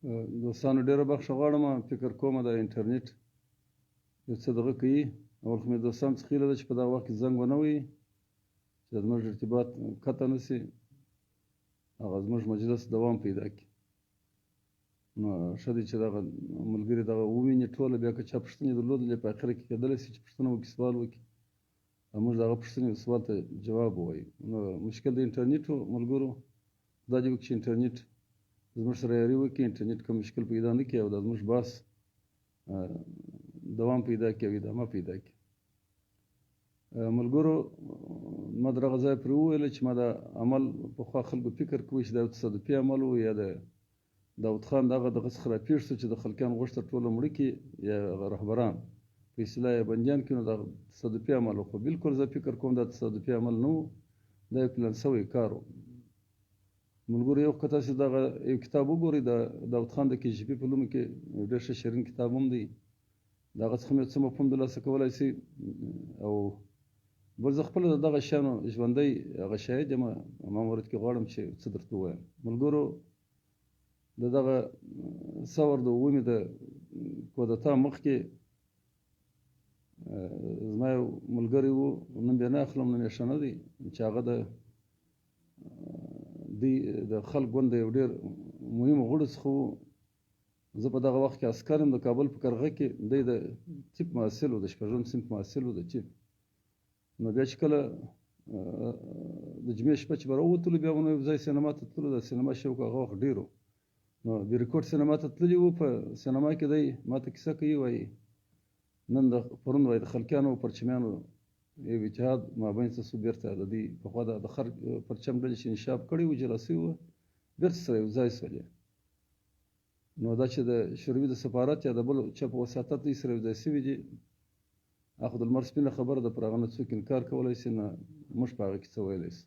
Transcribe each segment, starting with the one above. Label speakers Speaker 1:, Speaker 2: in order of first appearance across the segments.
Speaker 1: دوستانو ډیره بخښه غواړم، فکر کوم د انټرنیټ یو څه دغه کوي. اول خو مې دوستان څخه هیله ده چې په دغه وخت کې زنګ ونه وهي چې زموږ ارتباط قطع نه شي، هغه زموږ مجلس دوام پیدا کړي. نو ښه دی چې دغه ملګري دغه وویني ټوله، بیا که چا پوښتنې درلودلې په اخره کې کېدلی شي چې پوښتنه وکړي، سوال وکړي، موږ د هغه پوښتنې او سوال ته جواب ووایو. نو مشکل د انټرنیټ و ملګرو، خدای دې وکړي چې انټرنیټ زموږ سره یاري وکړي، انټرنیټ کوم مشکل پیدا نه کړي او دا زموږ بحث دوام پیدا کړي او ادامه پیدا کړي. ملګرو ما در هغه ځای پرې وویل چې ما دا عمل پخوا خلکو فکر کوي چې دا یو تصادفي عمل و یا د داود خان دغه دغه څخه راپېښ شو چې د خلکیان غوښته ټوله مړه کړي یا هغه رهبران په اصطلاح یا بندیان کړي، نو دا تصادفي عمل و. خو بالکل زه فکر کوم دا تصادفي عمل نه و، دا یو پلان شوی کار و. ملګرو یو که تاسې دغه یو کتاب وګورئ د داود خان د کې جي پي په لومو کې یو ډېر ښه شیرین کتاب هم دی، د هغه څخه مې څه مفهوم درلاسه کولای شئ. او بل زه خپله د دغه شیانو ژوندی هغه شاهد یم، ما مورد کې غواړم چې څه درته ووایم. ملګرو د دغه ثور د اوومې د کودتا مخکې زما یو ملګری و، نوم بیا نه اخلم، نوم یې ښه نه دی، چې هغه د دوی د خلق ګوند د یو ډېر مهمو غړو څخه و. زه په دغه وخت کې عسکر یم د کابل په کرغه کې، دی د طب محصل و، د شپږم صنف محصل و د طب. نو بیا چې کله د جمعې شپه چې به راووتلو، بیا به نو یو ځای سینما ته تللو، د سینما شوق هغه وخت ډېر و. نو بیرکوټ سینما ته تللي وو، په سینما کې دی ما ته کیسه کوي، وایي نن د پرون وایي د خلکیانو او پرچمیانو یو اتحاد مابین څه سو، بېرته د دوی پخوا د خلق پرچم ډلې چې انشاب کړی و، جلا سوي وو، بېرته سره یو ځای سولې. نو دا چې د شوروي د سفارت یا د بل چا په وساطت دوی سره یو ځای سوي دي، هغه د لمر سپینه خبره ده، پر هغه نه څوک انکار کولی شي، نه موږ په هغه کې څه ویلی شو.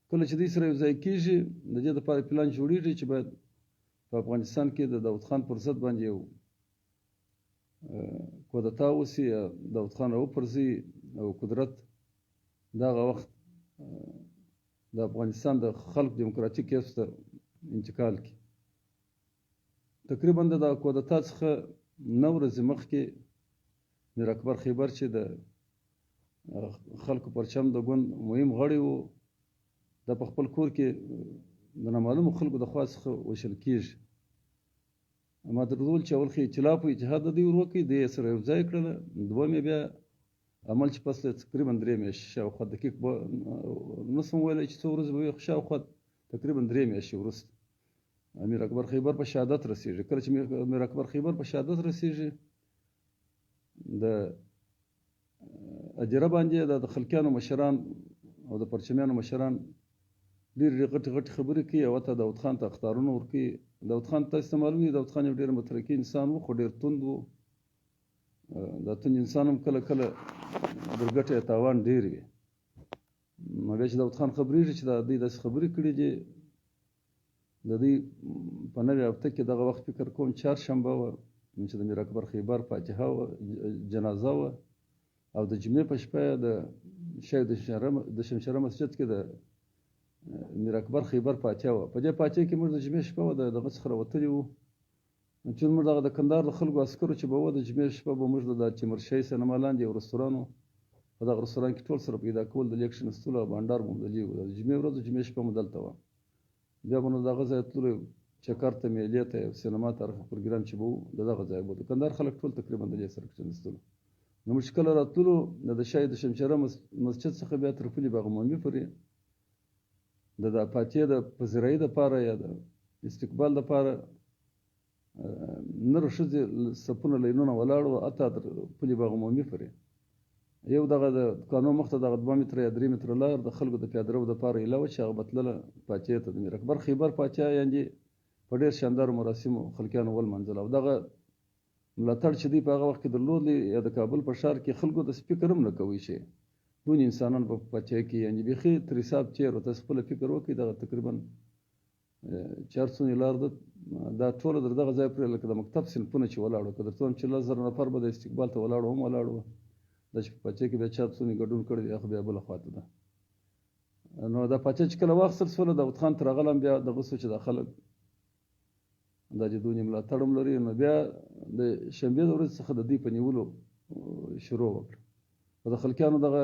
Speaker 1: کله چې دوی سره یو ځای کېږي، د دې دپاره پلان جوړېږي چې باید په افغانستان کې د داود خان پر ضد باندې یو کودتا وشي، یا داود خان راوپرځي او قدرت دغه وخت د افغانستان د خلق دیموکراتیک حزب ته انتقال کړي. تقریبا د دغه کودتا څخه 9 ورځې مخکې میر اکبر خیبر چې د خلکو پرچم د ګوند مهم غړی و، دا په خپل کور کې د نامعلومو خلکو د خوا څخه وژل کېږي. ما درته وویل چې اول خو ائتلاف و اتحاد د دوی ور وکړي، دوی یې سره یو ځای کړله. دویم یې بیا عمل چې پس له تقریبا 3 میاشتې شاوخوا، دقیق به نه شم ویلی چې څو ورځې به وي، خو شاوخوا تقریبا 3 میاشتې وروسته امیر اکبر خیبر په شهادت رسېږي. کله چې امیر اکبر خیبر په شهادت رسېږي، د ادیره باندې د خلکیانو مشران او د پرچمیانو مشران ډېرې ډېرې غټې غټې خبرې کوي او حتی داود خان ته اخطارونه ورکوي. داود خان تاسو ته معلوم دي، داود خان یو ډېر مترقي انسان و، خو ډېر توند و. دا توند انسان هم کله کله در ګټه یا تاوان ډېر وي. نو بیا چې داود خان خبرېږي چې دا دوی داسې خبرې کړي دي، د دوی په نوې هفته کې دغه وخت فکر کوم چهارشنبه وه چې د میر اکبر خیبر فاتحه وه، جنازه وه، او د جمعې په شپه د شاید د شمشره مسجد کې د میر اکبر خیبر فاتحه وه. په دې فاتحه کې موږ د جمعې شپه وه، د دغه څخه راوتلي وو، چې موږ دغه د کندهار د خلکو عسکرو چې به وه، د جمعې شپه به موږ د تیمورشاهي سینما لاندې یو رستوران و، په دغه رستوران کې ټول سره پیدا کول، د لې کښېنستلو او بانډار به مو د لې و. د جمعې ورځ جمعې شپه مو دلته وه. بیا به نو د هغه ځایه تللو چکر ته، میلې ته، یو سینما ته، هغه پروګرام چې به و د دغه ځایه به د کندهار خلک ټول تقریبا د لې سره کښېنستلو. نو موږ چې کله راتللو د شاهي د شمشره مسجد څخه بیا تر پلي باغ عمومي پورې د فاتحې د پذیرایي دپاره یا د استقبال دپاره نر ښځې صفونه لینونه ولاړ وو، حتی تر پلي باغ عمومي پورې. یو دغه د دوکانو مخته دغه 2 متره یا 3 متره لار د خلکو د پیاده رو دپاره ایله وه چې هغه به تلله فاتحې ته. د میر اکبر خیبر فاتحه یعنې په ډېر شاندارو مراسمو خلکیانو ولمانځله. او دغه ملاتړ چې دوی په هغه وخت کې درلود یا د کابل په ښار کې خلکو داسې فکر هم نه کوي چې دون انسانان به په فاتحه کې یعنې بیخي تر حساب تېر و. تاسو خپله فکر وکړئ، دغه تقریبا چې هر څومره لار ده دا ټوله در دغه ځای پرې لکه د مکتب صنفونه چې ولاړ وو، که درته ووایم چې 10,000 نفر به د استقبال ته ولاړ هم ولاړ وو. دا چې په فاتحه کې بیا چا څومره ګډون کړی دی هغه بیا بله خواته ده. نو دا فاتحه چې کله واخیستل سوله، داود خان تر هغه هم بیا دغه سو چې دا خلک دا چې دونې ملاتړ هم لري. نو بیا د شنبې د ورځې څخه د دوی په نیولو شروع وکړه. او د خلکیانو دغه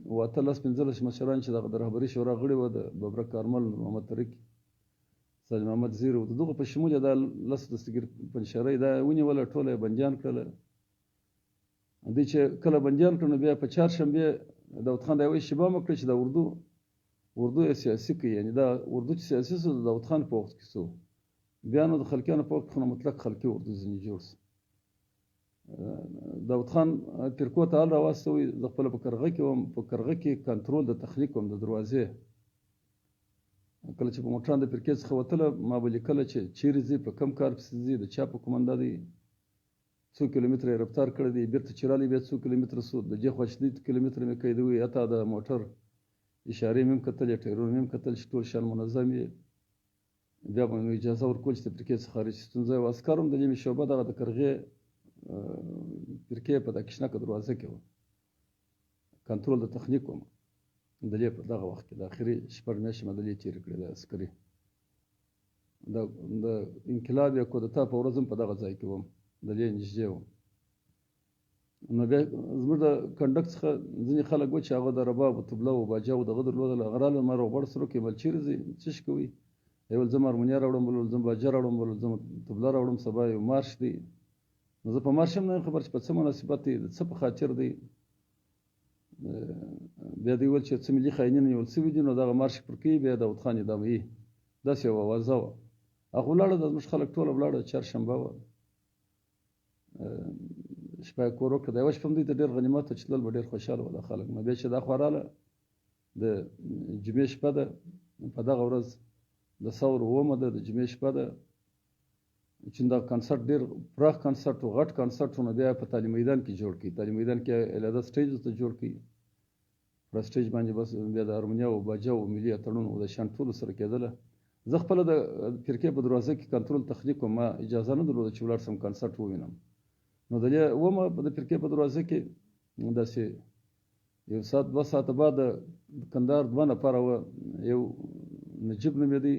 Speaker 1: 18 15 مشران چې دغه د رهبري شورا غړي وه، د ببرک کارمل، نور محمد ترکی، سالم محمد زیر و، د دغو په شمول یې دا 10 دستګیر پنجشېری دا یې ونیوله، ټوله یې بندیان کړله. دوی چې کله بندیان کړل، نو بیا په چهارشنبه داود خان دا یوه اشتباه وکړه چې دا اردو یې سیاسي کړي، یعنې دا اردو چې سیاسي سو د داود خان په وخت کې سو، بیا نو د خلکیانو په وخت کې خو نو مطلق خلکي اردو ځینې جوړ سو. داود خان فرقو ته حال راواستوی، زه خپله په کرغه کې وم، په کرغه کې کنترول د تخنیک وم د دروازې. کله چې په موټران د فرقې څخه وتله، ما به لیکله چې چیرې ځي، په کم کار پسې ځي، د چا په کومنده دی، څو کیلومتره یې رفتار کړی دی، بیرته چې راغلی بیا څو کیلومتره سو، د دې خوا چې دی کیلومتره مې قیدوي، حتی د موټر اشارې مې هم کتلې، ټایرونه مې هم کتل چې ټول شیان منظم وي. بیا به مې اجازه ورکول چې د فرقې څخه خارج شي. ستونزه یو عسکر هم د نیمې شعبه دغه د کرغې فرقې په د کشنکه دروازه کې وه، کنترول د تخنیک وم د دې په دغه وخت کې، د اخري 6 میاشتې مې د دې تېرې کړې د عسکري. د انقلاب یا کودتا په ورځ هم په دغه ځای کې وم، د دې نږدې وم. نو بیا زموږ د کنډک څخه ځینې خلک وو چې هغه د رباب او تبله او باجه او دغه درلودله، هغه راغلل، ما روغبړ سره وکړ، ویل چېرې ځئ، څه شي کوئ؟ یې ویل زه هارمونیه راوړم، بل ویل زه باجه راوړم، بل ویل زه تبله راوړم، سبا یو مارش دی. نو زه په مارش هم نه یم خبر چې په څه مناسبت دی، د څه په خاطر دی. بیا دوی ویل چې څه ملي خاینین نیول شوي دي، نو دغه مارش پر کوي، بیا داود خان اعداموي. داسې یوه اوازه وه. هغه ولاړه، د زموږ خلک ټوله ولاړه، چهارشنبه وه، شپه یې کور وکړه. دا یوه شپه هم دوی ته ډېر غنیمت و چې تلل به ډېر خوشحاله وه دا خلک. نو بیا چې دا خوا راله، د جمعې شپه ده، په دغه ورځ د ثور اوومه ده، د جمعې شپه ده، چې دا کنسرت ډېر پراخ کنسرت و، غټ کنسرت و. نو بیا په تعلیم میدان کې جوړ کړي، تعلیم میدان کې علیحده سټیج ورته جوړ کړي، پر سټیج باندې بس بیا د هارمونیا او باجه او ملي اتڼونو او د شیان ټولو سره کېدله. زه خپله د فرقې په دروازه کې کنترول تخنیک وم، ما اجازه نه درلوده چې ولاړ شم کنسرت ووینم. نو د دې ومه د فرقې په دروازه کې داسې یو ساعت دوه ساعته بعد د کندهار دوه نفره وه، یو نجیب نومېدی،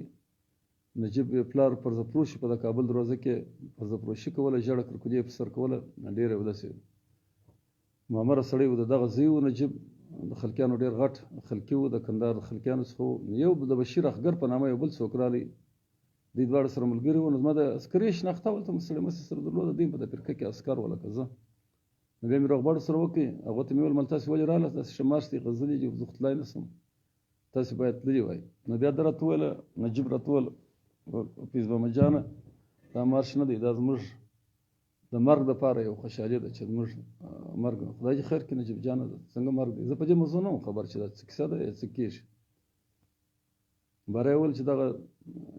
Speaker 1: نجیب یې پلار پرزه فروشي په د کابل دروازه کې پرزه فروشي کوله، ژړه کرکلې یې په سر کوله، ډېر یو داسې معمره سړی و، د دغه زوی و نجیب، د خلکیانو ډېر غټ خلکي و، د کندهار د خلکیانو څخه و. یو د بشیر اخګر په نامه یو بل څوک راغلی، دوی دواړه سره ملګري وو. نو زما د عسکري شناخته ورته ستړي مسي سره درلوده، دوی په د فرقه کې عسکر وه لکه زه. نو بیا مې روغبړ سره وکړ، هغو ته مې وویل مل تاسې ولې راغلاست، داسې ښه مارش دی، غزلې دي، زه خو تلای نه شم، تاسې باید تللي وای. نو بیا ده راته وویل، نجیب راته وویل فیض محمد جانه دا مارش نه دی، دا زموږ د مرګ دپاره یو خوشحالي ده چې زموږ مرګ، خدای دې خیر کړي نجیب جانه، څنګه مرګ دی؟ زه په دې موضوع نه وم خبر چې دا څه کیسه ده یا څه کېږي. باره یې وویل چې دغه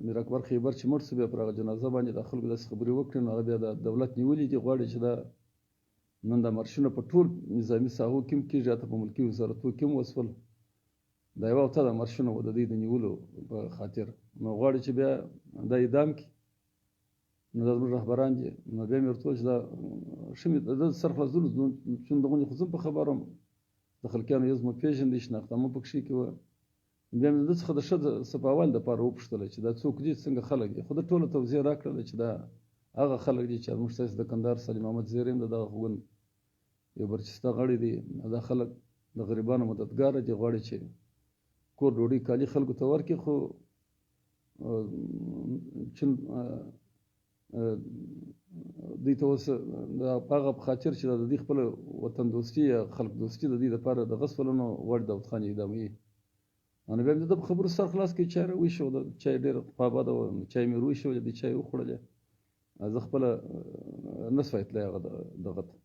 Speaker 1: میر اکبر خیبر چې مړ شو، بیا پر هغه جنازه باندې د خلکو داسې خبرې وکړې، نو هغه بیا د دولت نیولي دي، غواړي چې دا نن دا مارشونه په ټول نظامي ساحو کې هم کېږي، حتی په ملکي وزارتو کې هم وسول. دا یوه هفته دا مارشونه وه د دوی د نیولو په خاطر، نو غواړي چې بیا دا اعدام کړي. نو دا زموږ رهبران دي. نو بیا مې ورته وویل چې دا ښه مې د ده سر خلاصولو چون دغونې خو زه هم په خبر وم، د خلکیانو یو زما پېژندی، شناخته مو پکښې کې وه. بیا مې د ده څخه د ښه صفاوالي دپاره وپوښتله چې دا څوک دي، څنګه خلک دي. خو ده ټوله توضیح راکړله چې دا هغه خلک دي چې موږ ستاسې د کندهار سلیم محمد زیری هم د دغه ګوند یو برجسته غړی دی، دا خلک د غریبانو مددګاره دي، غواړي چې کور ډوډۍ کالي خلکو ته ورکړي، خو چون دوی ته اوس د هغه په خاطر چې دا د دوی خپله وطن دوستي یا خلک دوستي د دوی دپاره دغه سوله، نو غواړي داود خان یې اعداموي. نو بیا مې د ده په خبرو سر خلاص کړ، چای راویښو، د چای ډېره خوا بده وه، چای مې ورویښولې، دوی چای وخوړلې. زه خپله نه سوای تللی هغه دغه ته،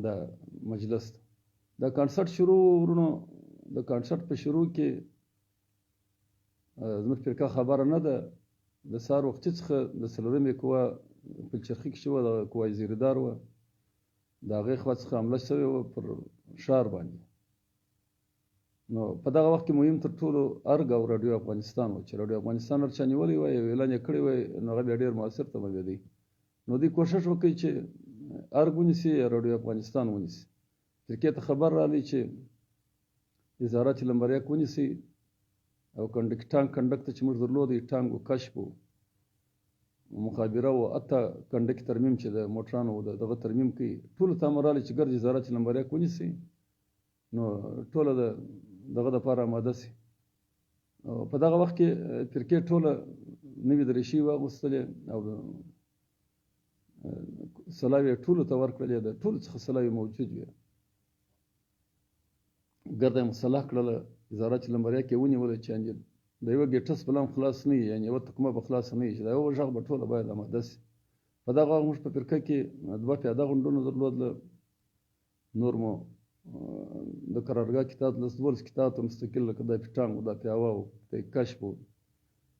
Speaker 1: دا مجلس ته. دا کانسرت شروع و ورونو، د کانسرت په شروع کې زموږ فرقه خبره نه ده، د سهار وختي څخه د څلورمې قوه پلچرخي کې چې وه، دغه قوه زیردار وه، د هغې خوا څخه حمله شوې وه پر ښار باندې. نو په دغه وخت کې مهم تر ټولو ارګ او راډیو افغانستان و، چې راډیو افغانستان هر چا نیولی وای او اعلان یې کړی وای، نو هغه بیا ډېر موثر تمامېدی. نو دوی کوښښ وکړي چې ارګ ونیسي یا راډیو افغانستان ونیسي. ترکیې ته خبر راغلی چې ادارات لمبر یک ونیسي او کنډک ټانک کنډک ته چې موږ درلودی، ټانک و کشف و، مخابره او اته کنډک ترمیم چې د موټرانو د دغه ترمیم کوي، ټولو ته امر راغلی چې ګرد اداره چې لمبر یک ونیسي نو ټوله د دغه دپاره اماده سي. او په دغه وخت کې فرقې ټوله نوې درېشۍ واغوستلې او سلاوې یې ټولو ته ورکړلې، د ټولو څخه سلاوې موجود وې. ګرده یې مسلح کړله، اداره چې لمبر یک یې ونیوله چې یعنې د یوه ګیټس به هم خلاص نه وي، یعنې یوه تکمه به خلاصه نه وي، چې دا یو غږ به ټوله باید اماده سي. په دغه وخت موږ په فرقه کې دوه پیاده غونډونه درلودله، نور مو د قرارګاه کتاب لس دولس کتاب ته مستقل لکه دا پې ټانګ و، دا پې هوا و، دا کشف و،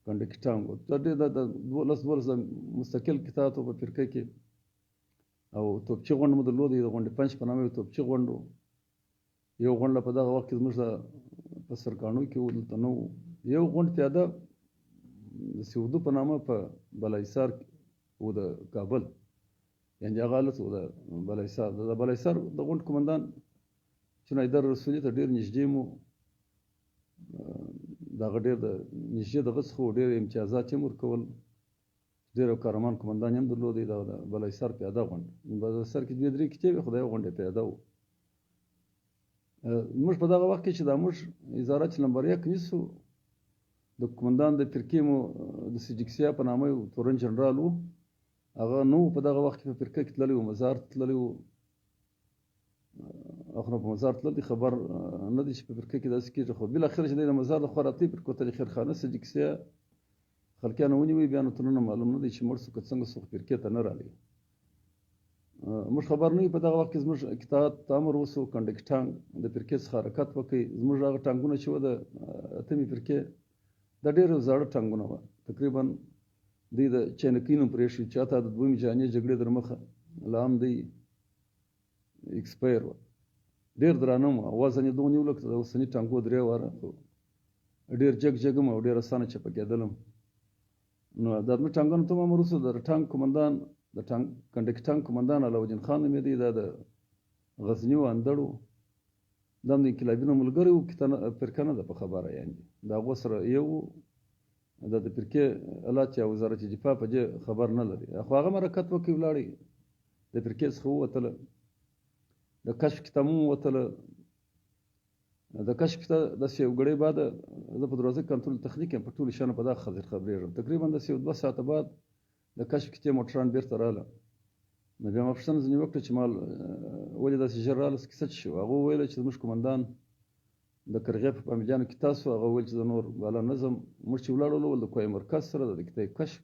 Speaker 1: کنډکي ټانګ و، دا ډېر دا لس دولس مستقل کتاب په فرقه کې. او توپچي غونډ مو درلود، د غونډې پنج په نامه یو توپچي غونډ و. یو غونډه په دغه وخت کې زموږ په سرکاڼو کې و، دلته نه و. یو غونډ پیاده د سیودو په نامه په بالاحصار و د کابل، یعنې هغه هلته و د بالاحصار. د بالاحصار د غونډ قومندان چې حیدر رسولي ته ډېر نږدې مو، د هغه ډېر د نږدې دغه څخه و، ډېر امتیازات یې هم ورکول، ډېر یو کارمان قومندان یې هم درلودی. دا د بالاحصار پیاده غونډ، بالاحصار کې دوې درې کتې وې، خو دا یو غونډ یې پیاده و. موږ په دغه وخت کې چې دا موږ اداره چې لمبر یک نیسو، د قومندان د فرقې مو د سجکسیا په نامه یو تورن جنرال و، هغه نو په دغه وخت کې په فرقه کې تللی و، مزار ته تللی و. هغه نو په مزار تللی، خبر نه دی چې په فرقه کې داسې کېږي، خو بالاخره چې دی د مزار له خوا راتلی پر کوتل خیرخانه سجکسیا خلکیانو ونیوی، بیا نو تر ننه معلوم نه دی چې مړ سو که څنګه سو، خو فرقې ته نه راغلی. موږ خبر نه یو په دغه وخت کې زموږ قطعات ته امر وسو کنډک ټانګ د فرقې څخه حرکت وکړي. زموږ هغه ټانګونه چې وه د اتمې فرقې، دا ډېر زاړه ټانګونه وه، تقریبا دوی د چینکۍ نوم پرېښی چې حتی د دویمې جهاني جګړې در مخه لا هم دوی اکسپایر وه، ډېر درانه وه، وزن یې دونه نیو لکه د اوسني ټانګو درې واره، خو ډېر جګ جګ هم او ډېر اسانه چپه کېدلم. نو د زموږ ټانګونو ته امر وسو، د ټانګ قومندان د ټانګ کنډک ټانګ قومندان علاوالدین خان نومېدی، دا د غزني و اندړ و، دا هم د انقلابیونو ملګری و، فرقه نه ده په خبره، یعنې د هغو سره یو و، دا د فرقې الات یا وزارت دفاع په دې خبر نه لري، خو هغه حرکت وکړي ولاړی د فرقې څخه ووتله، د کشف کتاب هم ووتله. د کشف کتاب داسې یو ګړی بعد زه په دروازه کې کنټرول تخنیک یم، په ټولو شیانو په دغه خاطر خبرېږم. تقریبا داسې یو دوه ساعته بعد د کشف کتې موټران بېرته راغله. نو بیا ما پوښتنه ځینې وکړه چې مال ولې داسې ژر راغله، کیسه څه شوه؟ هغه وویل چې زموږ قومندان د کرغې په پاملیانو کې تاسو، هغه وویل چې زه نور بالا نه ځم. موږ چې ولاړلو ول د کوی مرکز سره د کتې کشف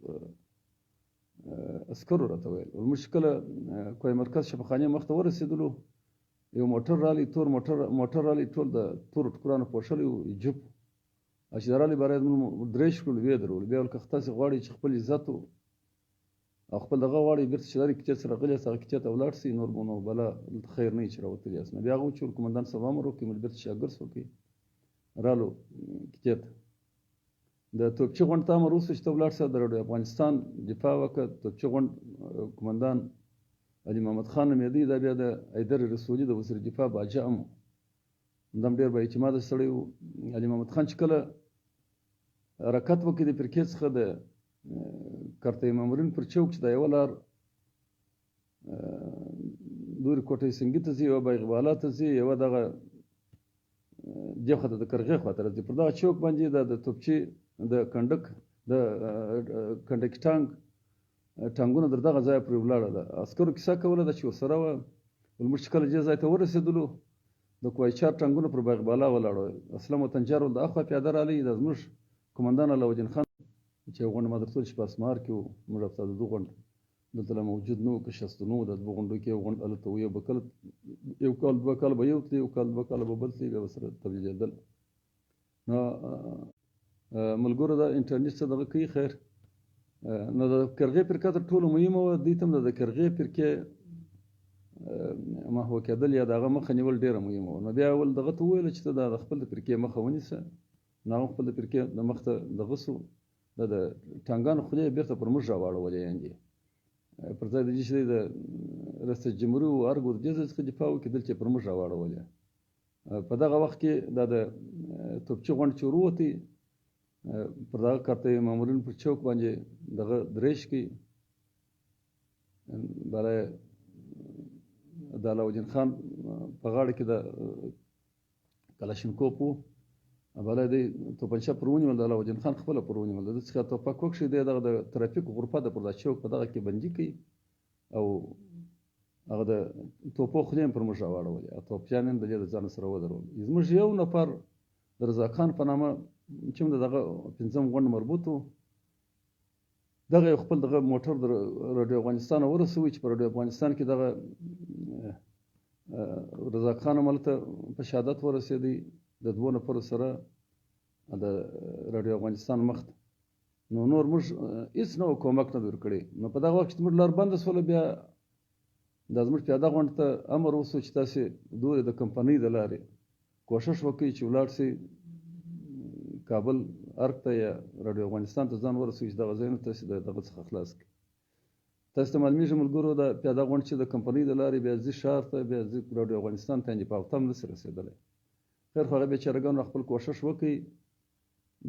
Speaker 1: عسکرو راته ویل. موږ چې کله کوی مرکز شفاخانې مخته ورسېدلو، یو موټر راغلی، تور موټر راغلی، ټول د تورو ټوکرانو پوښلی و، جوپ چې راغلی، باره موږ درې شکړو، ویې درولو. بیا ول که تاسې غواړئ چې خپل عزت او خپل دغه غواړئ بېرته چې لرې کتې سره غلي یاست هغه کتې ته ولاړ سئ، نور به نو بلا دلته خیر نه وي چې راوتلي یاست. نو بیا هغه چې ول قومندان صاحب امر وکړي، موږ بېرته شاګر سو کړي رالو کتې ته. د توپچي غونډ ته امر وسو چې ته ولاړ سه د راډیو افغانستان دفاع وکړه. توپچي غونډ قومندان علي محمد خان نومېدی، دا بیا د حیدر رسولي د وزیر دفاع باجه هم و، دا هم ډېر با اعتماده سړی و. علي محمد خان چې کله حرکت وکړي د فرقې څخه د کرتۍ مامورین پر چوک چې دا یوه لار لوري کوټې سنګي ته ځي، یوه باغ بالا ته ځي، یوه دغه دې خواته د کرغې خواته راځي، پر دغه چوک باندې دا د توپچي د کنډک د کنډکي ټانګ ټانګونه در دغه ځایه پرې ولاړله. عسکرو کیسه کوله دا چې ورسره وه. موږ چې کله دې ځای ته ورسېدلو د کوایچار ټانګونه پر باغ بالا ولاړو، اسلم وطنجار ول د اخوا پیاده راغلی، دا زموږ قومندان علاوالدین خان چې یو غونډه ما درته وویل چې په اسمار کې و، موږ 72 غونډ دلته لا موجود نه و، که 69 و، دا دوه غونډو کې یو غونډ هلته و، یو به کله یو کال دوه کاله به یو تلی، یو کال دوه کاله به بل تلی، بیا به سره تبدیلېدل. نو ملګرو دا انټرنیټ څه دغه کوي خیر. نو د کرغې فرقه تر ټولو مهمه وه، دوی ته هم د کرغې فرقې محوه کېدل یا د هغه مخه نیول ډېره مهمه وه. نو بیا اول دغه ته وویل چې ته دا د خپل د فرقې مخه ونیسه، نو هغه خپل د فرقې د مخته دغه سو، دا د ټانګانو خولې یې بېرته پر موږ راواړولې، یعنې پر ځای د دې چې د رئیس جمهوري و ارګ و د دې ځای څخه دفاع وکړي، دلته یې پر موږ راواړولې. په دغه وخت کې دا د توپچي غونډ چې ورووتی، پر دغه کارته مامورین پر چوک باندې دغه درېش کوي. بله د علاوالدین خان په غاړه کې د کلاشینکوف و، بله دی توپنچه پر ونیول، د علاوالدین خان خپله پر ونیول، د ده څخه توپک وکښې، دی دغه د ترافیک غرفه ده پر دا چوک په دغه کې بندي کوي او هغه د توپو خولې هم پر موږ راواړولې او توپیان هم د دې د ځانه سره ودرول. زموږ یو نفر د رضا خان په نامه چې هم د دغه پنځم غونډ مربوط و، دغه یو خپل دغه موټر د راډیو افغانستان ورسوي چې په راډیو افغانستان کې دغه رضا خان هم هلته په شهادت ورسېدی د دوو نفرو سره د راډیو افغانستان مخ ته. نو نور موږ هېڅ نه کومک نه دی ورکړی. نو په دغه وخت چې موږ لار بنده سوله، بیا دا زموږ پیاده غونډ ته امر وسو چې تاسې دورې د کمپنۍ د لارې کوښښ وکړئ چې ولاړ شئ کابل ارګ ته یا راډیو افغانستان ته ځان ورسوئ چې دغه ځایونه تاسې د دغه څخه خلاص کړئ. تاسې ته معلومېږي ملګرو، دا پیاده غونډ چې د کمپنۍ د لارې بیا ځي ښار ته، بیا ځي راډیو افغانستان ته، یعنې په هفته هم نه شي رسېدلی. خیر خو هغه بېچارهګانو خپل کوښښ وکړي،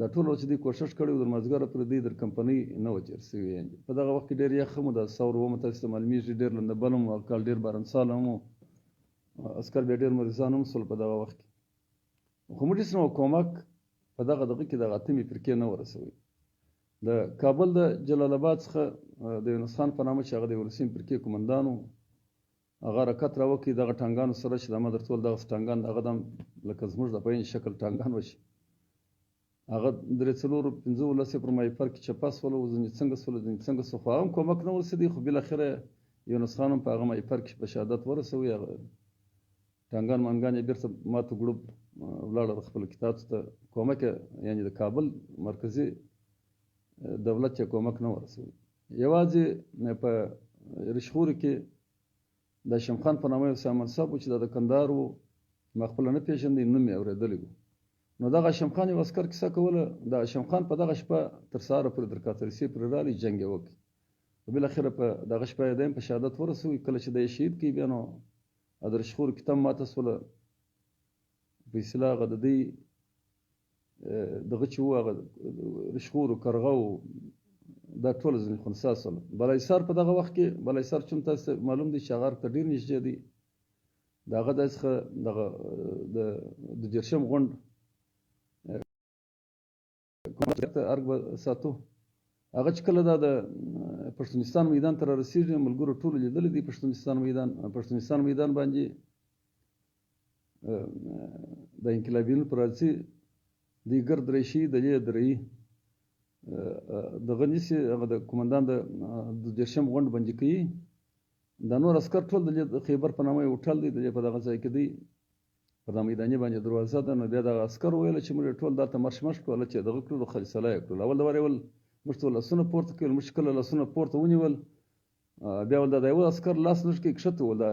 Speaker 1: دا ټول چې دوی کوښښ کړی و در مازدیګره پورې دوی در کمپنۍ نه وه تېر شوي. یعنې په دغه وخت کې ډېر یخ هم و، دا ثور اوومه تاسې ته معلومېږي ډېر لندبل هم و، هغه کال ډېر بارانسال هم و، عسکر بیا ډېر مریضان هم شول په دغه وخت کې. خو موږ هېڅ نوع کومک په دغه دغه کې دغه اتمې فرقې نه ورسوي. د کابل د جلال اباد څخه د یونس خان په نامه چې هغه د یولسمې فرقې قومندان و، هغه حرکت راوکړي دغه ټانګانو سره چې د ما درته وویل دغسې ټانګان د هغه دم لکه زموږ د په عین شکل ټانګان وه چې هغه درې څلورو پنځه لس یې پر مایپر کې چپه سول او ځینې څنګه سول ځینې څنګه سول، خو هغه هم کومک نه ورسېدی. خو بالاخره یونس خان هم په هغه مایپر کې په شهادت ورسوي، هغه ټانګان مانګان یې بېرته ماتو ګروپ ولاړل خپلو کتابو ته، کومک یې یعنې د کابل مرکزي دولت یې کومک نه ورسوي. یوازې په رشخورو کې د هاشم خان په نامه یو سامان منصب و چې دا د کندهار و، ما خپله نه پېژندی، نوم یې اورېدلی و. نو دغه هاشم خان یو عسکر کیسه کوله، د هاشم خان په دغه شپه تر سهاره پورې تر کاترسې پورې راغی، جنګ یې وکړ، خو بالاخره په دغه شپه یې دی هم په شهادت ورسوي. کله چې دی شهید کړي بیا نو د رشخورو کیته هم ماته سوله، په اصطلاح هغه د دوی دغه چې و هغه رشخورو کرغه و دا ټول ځینې خنثا سول. بالاحصار په دغه وخت کې، بالاحصار چون تاسو ته معلوم دی چې هغه ارګ ته ډېر نږدې دی، د هغه داسې څخه دغه د دېرشم غونډ ارګ به ساتو. هغه چې کله دا د پښتونستان میدان ته رارسېږي، ملګرو ټولو لیدلی دی پښتونستان میدان، پښتونستان میدان باندې د انقلابیونو پر راځي، دوی ګرد درې شي، د دې درې دغه نیسي، هغه د قومندان د دېرشم غونډ بندي کوي. دا نور عسکر ټول د دې خیبر په نامه یو هوټل دی، د دې په دغه ځای کې دی، په دا میداني باندې دروازه ده. نو بیا دغه عسکر ویل چې موږ ټول دلته مرش مرش کړو، چې دغه کړلو خالصله یې کړل. اول د واره ویل موږ ته لاسونه پورته کړل، موږ کله لاسونه پورته ونیول، بیا ول دا د یوه عسکر لاس لږ کې کښته و، دا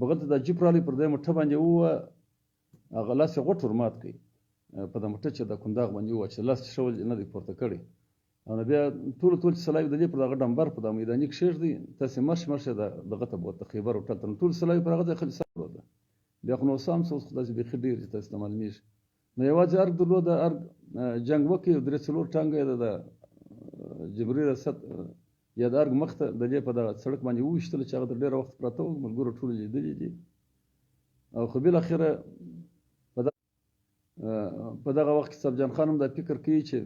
Speaker 1: بغل ته دا جیپ راغلی پر دې موټر باندې ووه، هغه لاس یې غوټ ور مات کړ په دا موټر چې د کنداغ باندې ووه چې لاس چې ښه ول نه دی پورته کړی. او نو بیا ټولو ټول چې سلاوي د دې پر دغه ډمبر په دا میداني کښېږدي، تاسې مرش مرش یې دغه ته بوتله خیبر هوټل ته. نو ټول سلاوي پر هغه ځای خلک سره بوتله. بیا خو نو سم څه اوس خو داسې بیخي ډېر چې تاسې ته معلومېږي. نو یوازې ارګ درلود، ارګ جنګ وکړي، درې څلور ټانګه یې د جمهوري ریاست یا د ارګ مخ ته د دې په دغه سړک باندې وویشتل چې هغه تر ډېره وخت پراته وو، ملګرو ټولو لیدلي دي. او خو بالاخره په دغه وخت کې صاحب جان خان هم دا فکر کوي چې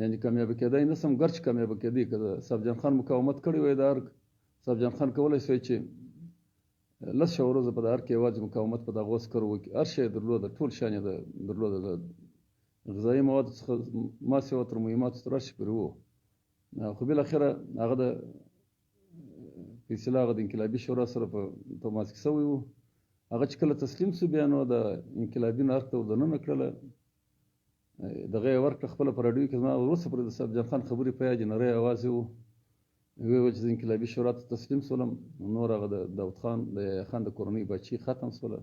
Speaker 1: یعنې کامیابه کېدای نه سم، ګر چې کامیابه کېدی که صاحب جان خان مقاومت کړی وای د ارګ، صاحب جان خان کولی شوی چې لس شوه ورځې په د ارګ کې یوازې مقاومت په دغو عسکرو وکړي. هر شی یې درلوده، ټول شیان یې درلوده، د غذایي موادو څخه ما سوا تر مهماتو تر هر شي پورې وو. خو بالاخره هغه د په اصطلاح هغه د انقلابي شورا سره په تماس کې سوی و. هغه چې کله تسلیم سو بیا نو د انقلابي ارګ ته ور دننه کړله، دغه یې ورکړه خپله په راډیو کې. زما وروسته پورې د صاحب جان خان خبرې په یاد دي، نری اواز یې و، ویې ویل چې زه انقلابي شورا ته تسلیم سولم، نور هغه د داود خان د یحیی خان د کورنۍ باچي ختم سوله،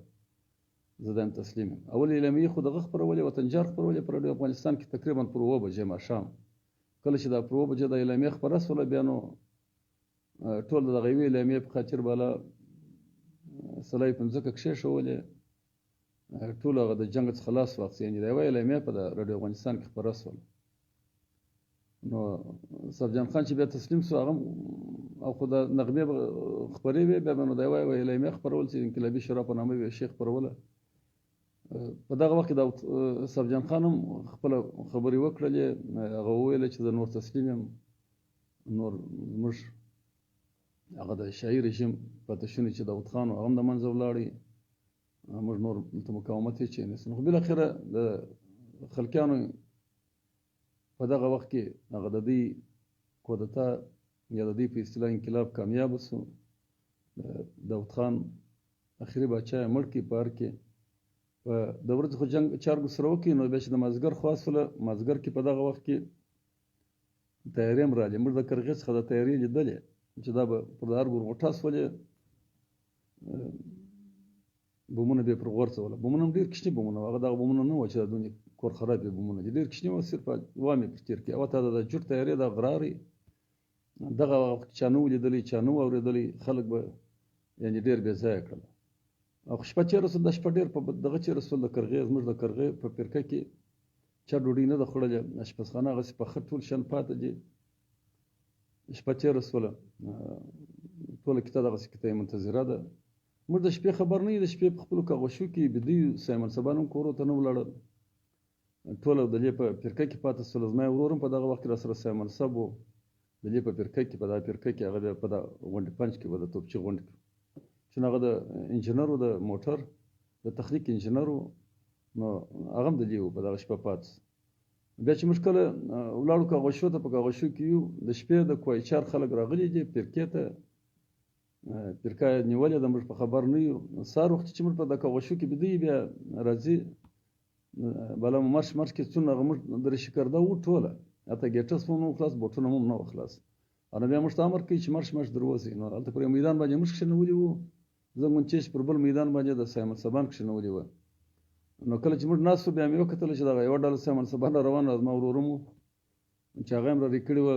Speaker 1: زه دا یم تسلیم یم. اول اعلامیې خو دغه خپرولې، وطنجار خپرولې په راډیو افغانستان کې تقریبا پر اووه بجې ماښام. کله چې دا پر اووه بجې دا اعلامیه خپره سوله، بیا نو ټول د دغه یوې اعلامیې په خاطر بالا سلای په مځکه کښېښولې. ټول هغه د جنګ څخه لاس واخیست، یعنې دا یوه اعلامیه په راډیو افغانستان کې خپره شوله. نو صاحب جان خان چې بیا تسلیم شو، هغه او خو د نغمې به خپرې وې، بیا به نو دا یوه یوه اعلامیه خپرول چې انقلابي شورا په نامه به یې شی خپروله. په دغه وخت کې داود صاحب جان خان هم خپله خبرې وکړلې، هغه وویل چې زه نور تسلیم یم، نور زموږ هغه د شاهي رژیم پاتې شوني چې داود خان و هغه هم د منځه ولاړی، موږ نور دلته مقاومت هېڅ شی نشته. خو بالاخره د خلکیانو په دغه وخت کې هغه د دوی کودتا یا د دوی په اصطلاح انقلاب کامیاب شو. داود خان اخري باچا یې مړ کړي په ارګ کې. په د ورځې خو جنګ چارګو سره وکړي، نو بیا چې د مازدیګر خوا سوله، مازدیګر کې په دغه وخت کې طیارې هم رالې. موږ د کرغې څخه د طیارې لیدلې چې دا به پر د ارګ ورغوټه سولې، بمونه به یې پر غورځوله. بمونه هم ډېر کوچني بمونه وو، هغه دغه بمونه نه وو چې دا دونې کور خراب یې بمونه دي، ډېر کوچني وو، صرف وام یې پر تېر کړي. او حتی د جوټ طیارې دا غرارې دغه وخت چا نه وو لیدلی، چا نه وو اورېدلی، خلک به یعنې ډېر بې ځایه کړل. او شپه تېره شول، دا شپه ډېر په دغه تېره شول. د کرغې زموږ د کرغې په فرقه کې چا ډوډۍ نه ده خوړلې، اشپزخانه هغسې پخه ټول شیان پاته دي. شپه تېره شوله، ټوله کیته دغسې کیته یې منتظره ده. موږ د شپې خبر نه یو، د شپې په خپلو کاغوشو کې بیده یو. سیمن سبا هم کورو ته نه ولاړل، ټوله د دې په فرقه کې پاتې شول. زما ورور هم په دغه وخت کې راسره سیمن صاحب و، د دې په فرقه کې، په دغه فرقه کې هغه بیا په دغه غونډې پنج کې و، د توپچي غونډې کې، چې هغه د انجینر و، د موټر د تخنیک انجینر و، نو هغه هم د دې و په دغه شپه پاتې شو. بیا چې موږ کله ولاړو کاغوشو ته، په کاغوشو کې یو، د شپې د کوایچار خلک راغلي دي فرقې ته، فرقه یې نیولې ده، موږ په خبر نه یو. سهار وختي چې موږ په د کاغوشو کې بیده یو، بیا راځي بله مو مرش مرش کې څونه هغه موږ درشي کرده وو ټوله، حتی ګیټس مو نه وو خلاص، بوټونه مو هم نه وو خلاص. او بیا موږ ته امر کوي چې مرش مرش دروځئ. نو هلته پر یو میدان باندې موږ کښېنولي وو، زموږ چې پر بل میدان باندې د سیمن سبان کښېنولي وه. نو کله چې موږ ناست وو، بیا مې وکتل چې دغه یوه ډله سیمن سبان را روان وه، زما ورور هم و چې هغه یې هم را کړي وه،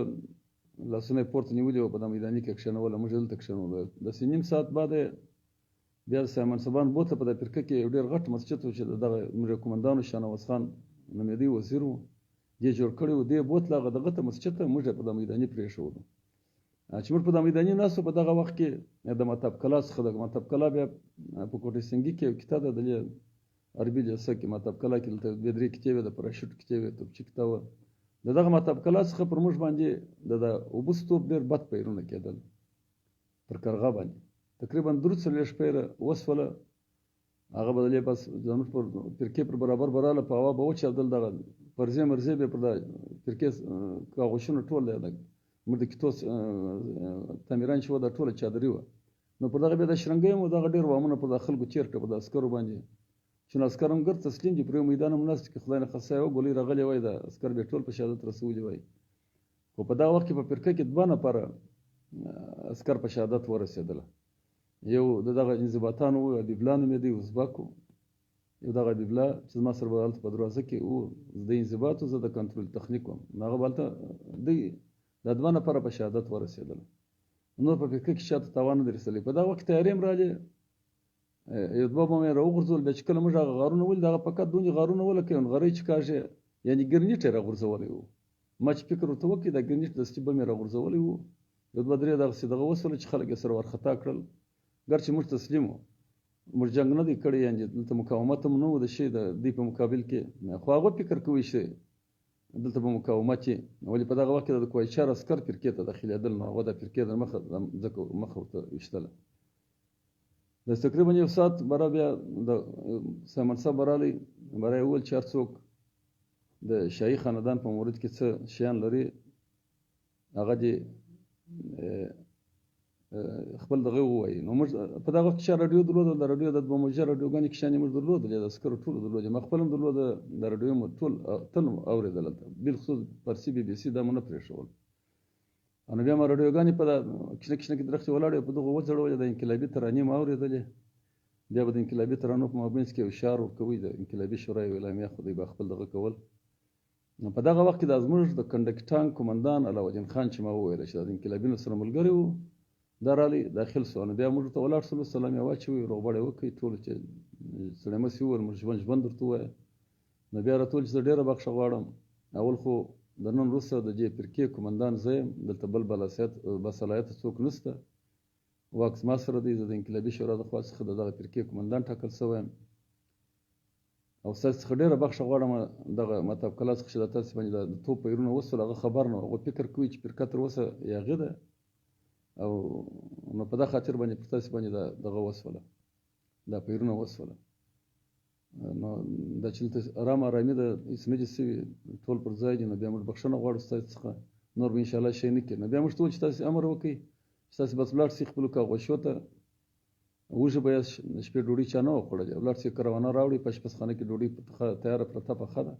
Speaker 1: لاسونه یې پورته نیولي وه، په دا میداني کې کښېنوله، موږ یې دلته کښېنولو. داسې نیم ساعت بعد یې بیا د سیمن سبان بوتله په دا فرقه کې یو ډېر غټ مسجد و چې د دغه زموږ یو قومندان و، شاه نواز خان نومېدی، وزیر و، دې جوړ کړی و. دې بوتله هغه دغه ته مسجد ته، موږ یې په دا میداني پرېښودو. چې موږ په دا میداني ناست وو، په دغه وخت کې د مطب کلا څخه، د مطب کلا بیا په کوټې سنګي کې یو کیته ده، د دې عربي لیسه کې مطب کلا کې دلته دوې درې کیتې وې، د پراشوټ کیتې وې، توپچي کیته وه. د دغه مطب کلا څخه پر موږ باندې د اوبه ستوپ ډېر بد پیرونه کېدل پر کرغه باندې، تقریبا درو څلوېښت پیره وسوله. هغه به د دې بس زموږ پر فرقې پر برابر به راله، په هوا به وچاودل، دغه پرزې مرزې به پر دا فرقې کاغوشونه ټول دی، موږ د کیتو تعمیران چې وه دا ټوله چادري وه. نو پر دغه بیا د شرنګۍ هم دغه ډېر وامونه پر دا خلکو تېر کړه، پر دا عسکرو باندې، چې نو عسکر هم ګرد تسلیم دي، پر یو میدان هم ناست که خدای نه خسته یوه ګولۍ راغلې وای، دا عسکر به ټول په شهادت رسولي وای. خو په دغه وخت کې په فرقه کې دوه نفره عسکر په شهادت ورسېدله. یو د دغه انضباطانو و، حبیب الله نومېدی، ازبک و. یو دغه حبیب الله چې زما سره به هلته په دروازه کې و، زه د انضباط و، زه د کنټرول تخنیک وم، نو هغه به هلته دی دا دوه نفره په شهادت ورسېدل. نور په فرقه کې چا ته تاوان نه دی رسېدلی. په دغه وخت کې طیارې هم رالې، یو دوه به مې راوغورځول. بیا چې کله موږ هغه غارونه ولید، هغه فقط دونې غارونه وه لکه یو نغری چې کاږي، یعنې ګرنیټ یې راغورځولی و. ما چې فکر ورته وکړ، دا ګرنیټ دستي بم یې راغورځولی و. یو دوه درې دغسې دغه وسوله چې خلک یې سره وارخطا کړل. ګر چې موږ تسلیم وو، موږ جنګ نه دی کړی، یعنې دلته مقاومت هم نه و د شي د دوی په مقابل کې، خو هغه فکر کوي چې دلته به مقاومت یې. ولې په دغه وخت کې د کوایچار عسکر فرقې ته داخلېدل، نو هغه د فرقې د مخه ځکه مخه ورته ویشتله. د تقریبا یو ساعت بره بیا د سیمن صاحب راغلی، بره یې وویل چې هر څوک د شاهي خاندان په مورد کې څه شیان لري هغه دې خپل دغه ووایي. نو موږ په دغه وخت کې چا راډیو درلوده، د راډیو د دوه موجه راډیوګانې کښانې موږ درلودلې، د عسکرو ټولو درلودې، ما خپل هم درلوده، د راډیو مو ټول تل اورېدل، هلته بالخصوص فارسي بي بي سي دا مو نه پرېښول. نو بیا ما راډیوګانې په دا کوچنۍ کوچنۍ کې درختې ولاړې په دغو وځړولې، د انقلابي ترانې مو اورېدلې. بیا به د انقلابي ترانو په مابینځ کې یو شعار ورکوي، د انقلابي شورا یو اعلامیه، خو دوی به خپل دغه کول. نو په دغه وخت کې د زموږ د کنډک ټانک قومندان علاوالدین خان چې ما وویل چې د انقلابیونو سره ملګری و، دا رالی داخل سو. نو بیا موږ ته ولاړ سولو، سلام یې واچوي، روغبړ یې وکړي، ټول چې سړی مسي وویل موږ ژوند ژوند درته ووایه. نو بیا راته وویل چې زه ډېره بخښه غواړم، اول خو د نن وروسته د دې فرقې قومندان زه یم، دلته بل باصلاحیته څوک نشته، واک زما سره دی، زه د انقلابي شورا د خوا څخه د دغه فرقې قومندان ټاکل شوی یم او ستاسو څخه ډېره بخښه غواړم. دغه مطلب کلا څخه چې د تاسو باندې د توپ پیرونه وسول هغه خبر نه، هغه فکر کوي چې فرقه تر اوسه یاغي ده او نو په دا خاطر باندې پر تاسو باندې دغه وسوله، دا پیرونه وسوله. نو دا چې دلته ارام ارامي ده، هېڅ نه دي سوي، ټول پر ځای دي. نو بیا موږ بخښنه غواړو ستاسو څخه، نور به انشاءالله شی نه کړي. نو بیا موږ ته وویل چې تاسو امر وکړئ چې تاسو بس ولاړ سئ خپلو کاغوشو ته، وږي به یاست، د شپې ډوډۍ چا نه وه خوړلې، ولاړ سئ کروانه راوړئ، په اشپزخانه کې ډوډۍ تیاره پرته پخه ده،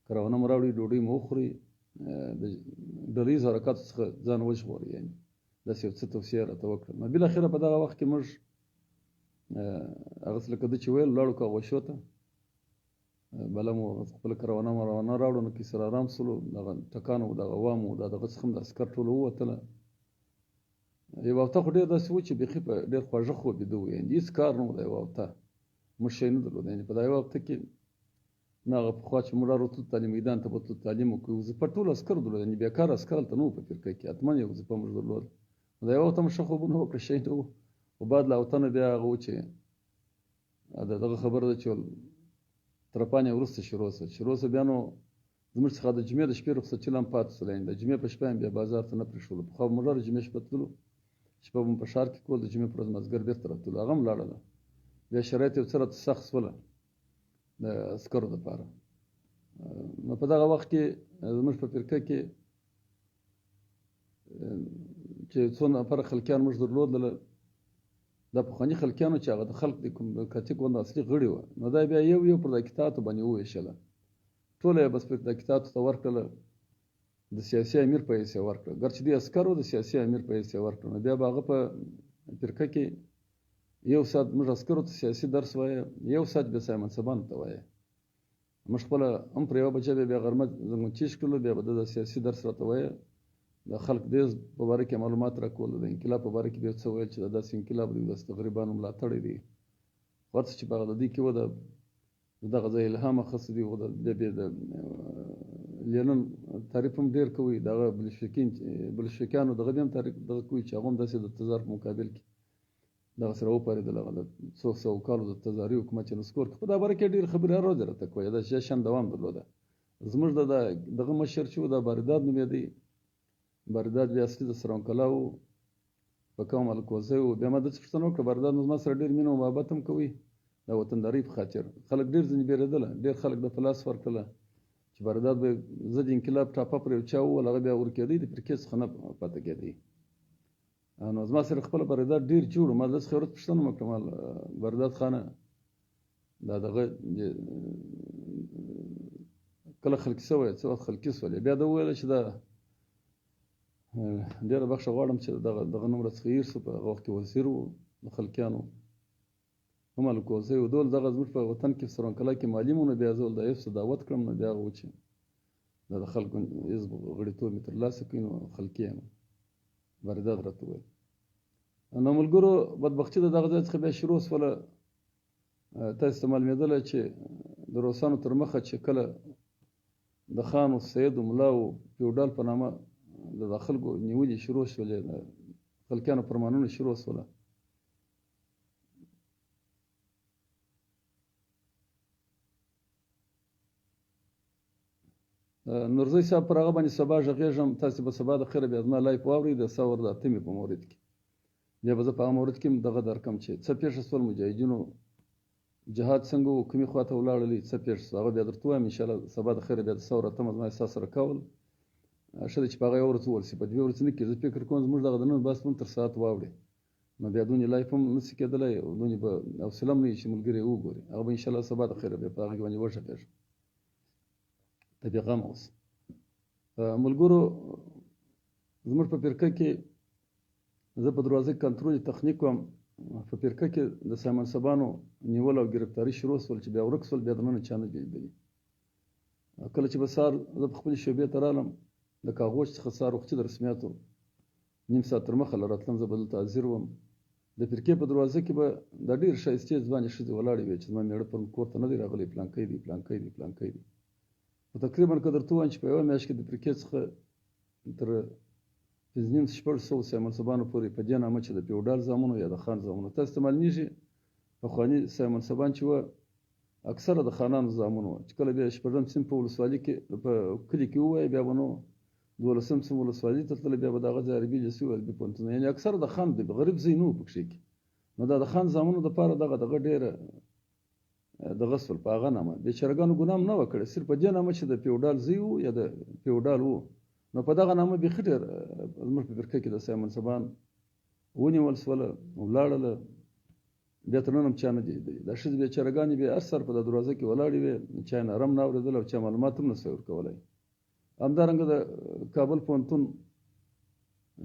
Speaker 1: کروانه مو راوړئ، ډوډۍ مو وخورئ، د ډله ییزو حرکاتو څخه ځان وژغورئ. یعنې داسې یو څه توصیه راته وکړه. نو بالاخره په دغه وخت کې موږ هغه څه لکه ده چې ویل ولاړو کاغوشو ته، بله مو خپله کروانه مروانه راوړو، نو کې سره ارام سولو، دغه ټکان و، دغه وام و، دا دغه څخه هم د عسکر ټولو ووتله. یو هفته خو ډېر داسې و چې بیخي په ډېر خواږه خوب ویده وو، یعنې هېڅ کار نه و. دا یوه هفته موږ شی نه درلود، یعنې په دا یوه هفته کې نه هغه پخوا چې موږ راوتلو تعلیم میدان ته به تلو تعلیم وکړو، وظیفه ټول عسکر درلود، یعنې بېکاره عسکر هلته نه وو په فرقه کې، حتما یو وظیفه موږ درلوده. دا یوه هفته مو ښه خوبونه وکړه، شی نه و. خو بعد له هفته نه بیا هغه و چې د دغه خبره ده چې ترپان یې وروسته شروع شوه، شروع شوه بیا نو زموږ څخه د جمعې د شپې رخصتي لا هم پاتې شوله، یعنې د جمعې په شپه یې بیا بازار ته نه پرېښولو. پخوا به موږ د جمعې شپه تللو، شپه به مو په ښار کې کول، د جمعې پر ورځ مازدیګر بېرته راتللو، هغه هم لاړله. بیا شرایط یو څه راته سخت شوله د عسکرو دپاره. نو په دغه وخت کې زموږ په فرقه کې چې څو نفره خلکیان موږ درلودله، دا پخواني خلکیانو چې هغه د خلق د کوم کاتیک ګوند اصلي غړي وه، نو دا بیا یو یو پر دا کتاتو باندې وویشله، ټوله یې بس پر دا کتاتو ته ورکړله، د سیاسي امیر په حیث یې ورکړه، ګر چې دوی عسکر وو د سیاسي امیر په حیث یې ورکړه. نو بیا به هغه په فرقه کې یو ساعت موږ عسکرو ته سیاسي درس وایه، یو ساعت بیا صاحب منصبانو ته وایه. موږ خپله هم پر یوه بجه بیا غرمه زنګون تېش کړلو، بیا به د سیاسي درس راته وایه، د خلق د حزب په باره کې معلومات راکول، د انقلاب په باره کې بیا څه ویل چې دا داسې انقلاب دی، داسې د غریبانو ملاتړی دی، خو هر څه چې په هغه د دوی کې وه د دغه ځای الهام اخیستی دی. خو د بیا بیا د لینن تعریف هم ډېر کوي، دغه بلشویکانو دغه بیا هم تعریف دغه کوي چې هغه هم داسې د تزار په مقابل کې دغه سره وپارېدل، هغه د څو سوو کالو د تزاري حکومت چې نسکور کړ. په دا باره کې ډېرې خبرې هر ورځ راته کوي، دا شان دوام درلوده. زموږ د دغه مشر چې و دا بارداد نومېدی، بارداد بیا اصلي د سرانکلا و، په کوم الکوزی و. بیا ما داسې پوښتنه وکړه، بارداد نو زما سره ډېر مینه او محبت هم کوي، د وطندارۍ په خاطر خلک ډېر ځینې بېرېدله، ډېر خلک د په لاس ورکړله چې بارداد به ضد انقلاب ټاپه پر یو چا ووهله، هغه بیا ورکېدی، د فرقې څخه نه پاتې کېدی. نو زما سره خپله بارداد ډېر جوړ و، ما داسې ورځ پوښتنه وکړه، ما بارداد خانه دا دغه کله خلقي سوی، څه وخت خلقي سولې؟ بیا ده وویل چې دا ډېره بخښه غواړم چې دغه نوم راڅخه هېر سو، په هغه وخت کې وزیر و د خلقیانو هم الکوزی و، دول دغه زموږ په وطن کې سرانکلا کې معلم و. نو بیا زه ول د حفظ دعوت کړم، نو بیا هغه و چې دا د خلکو حزب غړیتوب مې ترلاسه کړي، نو خلقي یم، بارداد راته وویل. نو ملګرو بدبختي د دغه ځای څخه بیا شروع سوله. تاسو ته معلومېدله چې د روسانو تر مخه چې کله د خان او سید او ملا او فیوډال په نامه د خلکو نیولې شروع شولې، د خلکیانو فرمانونه شروع سوله، نورزی صاحب پر هغه باندې سبا غږېږم، تاسې به سبا د خیره بیا زما live واورئ د ثور د اتمې په مورد کې، بیا به زه په هغه مورد کې هم دغه درکم چې څه پېښه سول، مجاهدینو جهاد څنګه و، کومې خوا ته ولاړلې، څه پېښه سوه، هغه بیا درته ووایم انشاءالله. سبا د خیره بیا د ثور اتمه زما ستاسو سره کول ښه دی چې په هغه یوه ورځ وویل شي، په دوې ورځې نه کېږي. زه فکر کوم زموږ دغه د نن بحث به هم تر ساعت واوړي، نو بیا دونې live هم نه شي کېدلی او دونې به حوصله هم نه وي چې ملګري یې وګوري، هغه به انشاءالله سبا د خیره بیا په هغه کې باندې وغږېږم، ته بېغمه اوسه. ملګرو زموږ په فرقه کې زه په دروازه کې کنترول تخنیک وم، په فرقه کې د سایمن سبانو نیول او ګرفتاري شروع شول چې بیا ورک شول، بیا دننه چا نه دي لیدلي. کله چې به سهار زه په خپلې شعبې ته رالم، د کاغوش څخه سهار وختي د رسمیاتو نیم ساعت تر مخه له راتلم، زه به دلته حاضر وم. د فرقې په دروازه کې به د ډېر ښایستې ځوانې ښځې ولاړې وې چې زما مېړه پرون کور ته نه دی راغلی، پلانکی دی، پلانکی دی، پلانکی دی. خو تقریبا که درته ووایم چې په یوه میاشت کې د فرقې څخه تر 550 600 صاحب منصبانو پورې په دې نامه چې د پیوډال زامنو یا د خان زامنو، تاسو ته معلومېږي پخواني صاحب منصبان چې وه اکثره د خانانو زامنو وه، چې کله بیا شپږم صنف په ولسوالي کې په کلي کې ووایي بیا به نو دولسم صنف ولسوالي ته تللی، بیا به د هغه ځای عربي لیسې او عربي پوهنتون، یعنې اکثره د خان د غریب ځای نه و پکښې کې. نو دا د خان زامنو دپاره دغه دغه ډېره دغه سول په هغه نامه. بیچارهګانو ګناه هم نه وه کړې، صرف په دې نامه چې د پیوډال زوی و یا د پیوډال و، نو په دغه نامه بیخي ډېر زموږ په فرقه کې د صاحب منصبان ونیول سوله، ولاړله، بیا تر نن هم چا نه دي لیدلي. دا ښځې بیچارهګانې بیا هر سهار په دا دروازه کې ولاړې وې، چا یې نرم نه اورېدل او چا معلومات هم نه سوای ورکولی. همدارنګه د کابل پوهنتون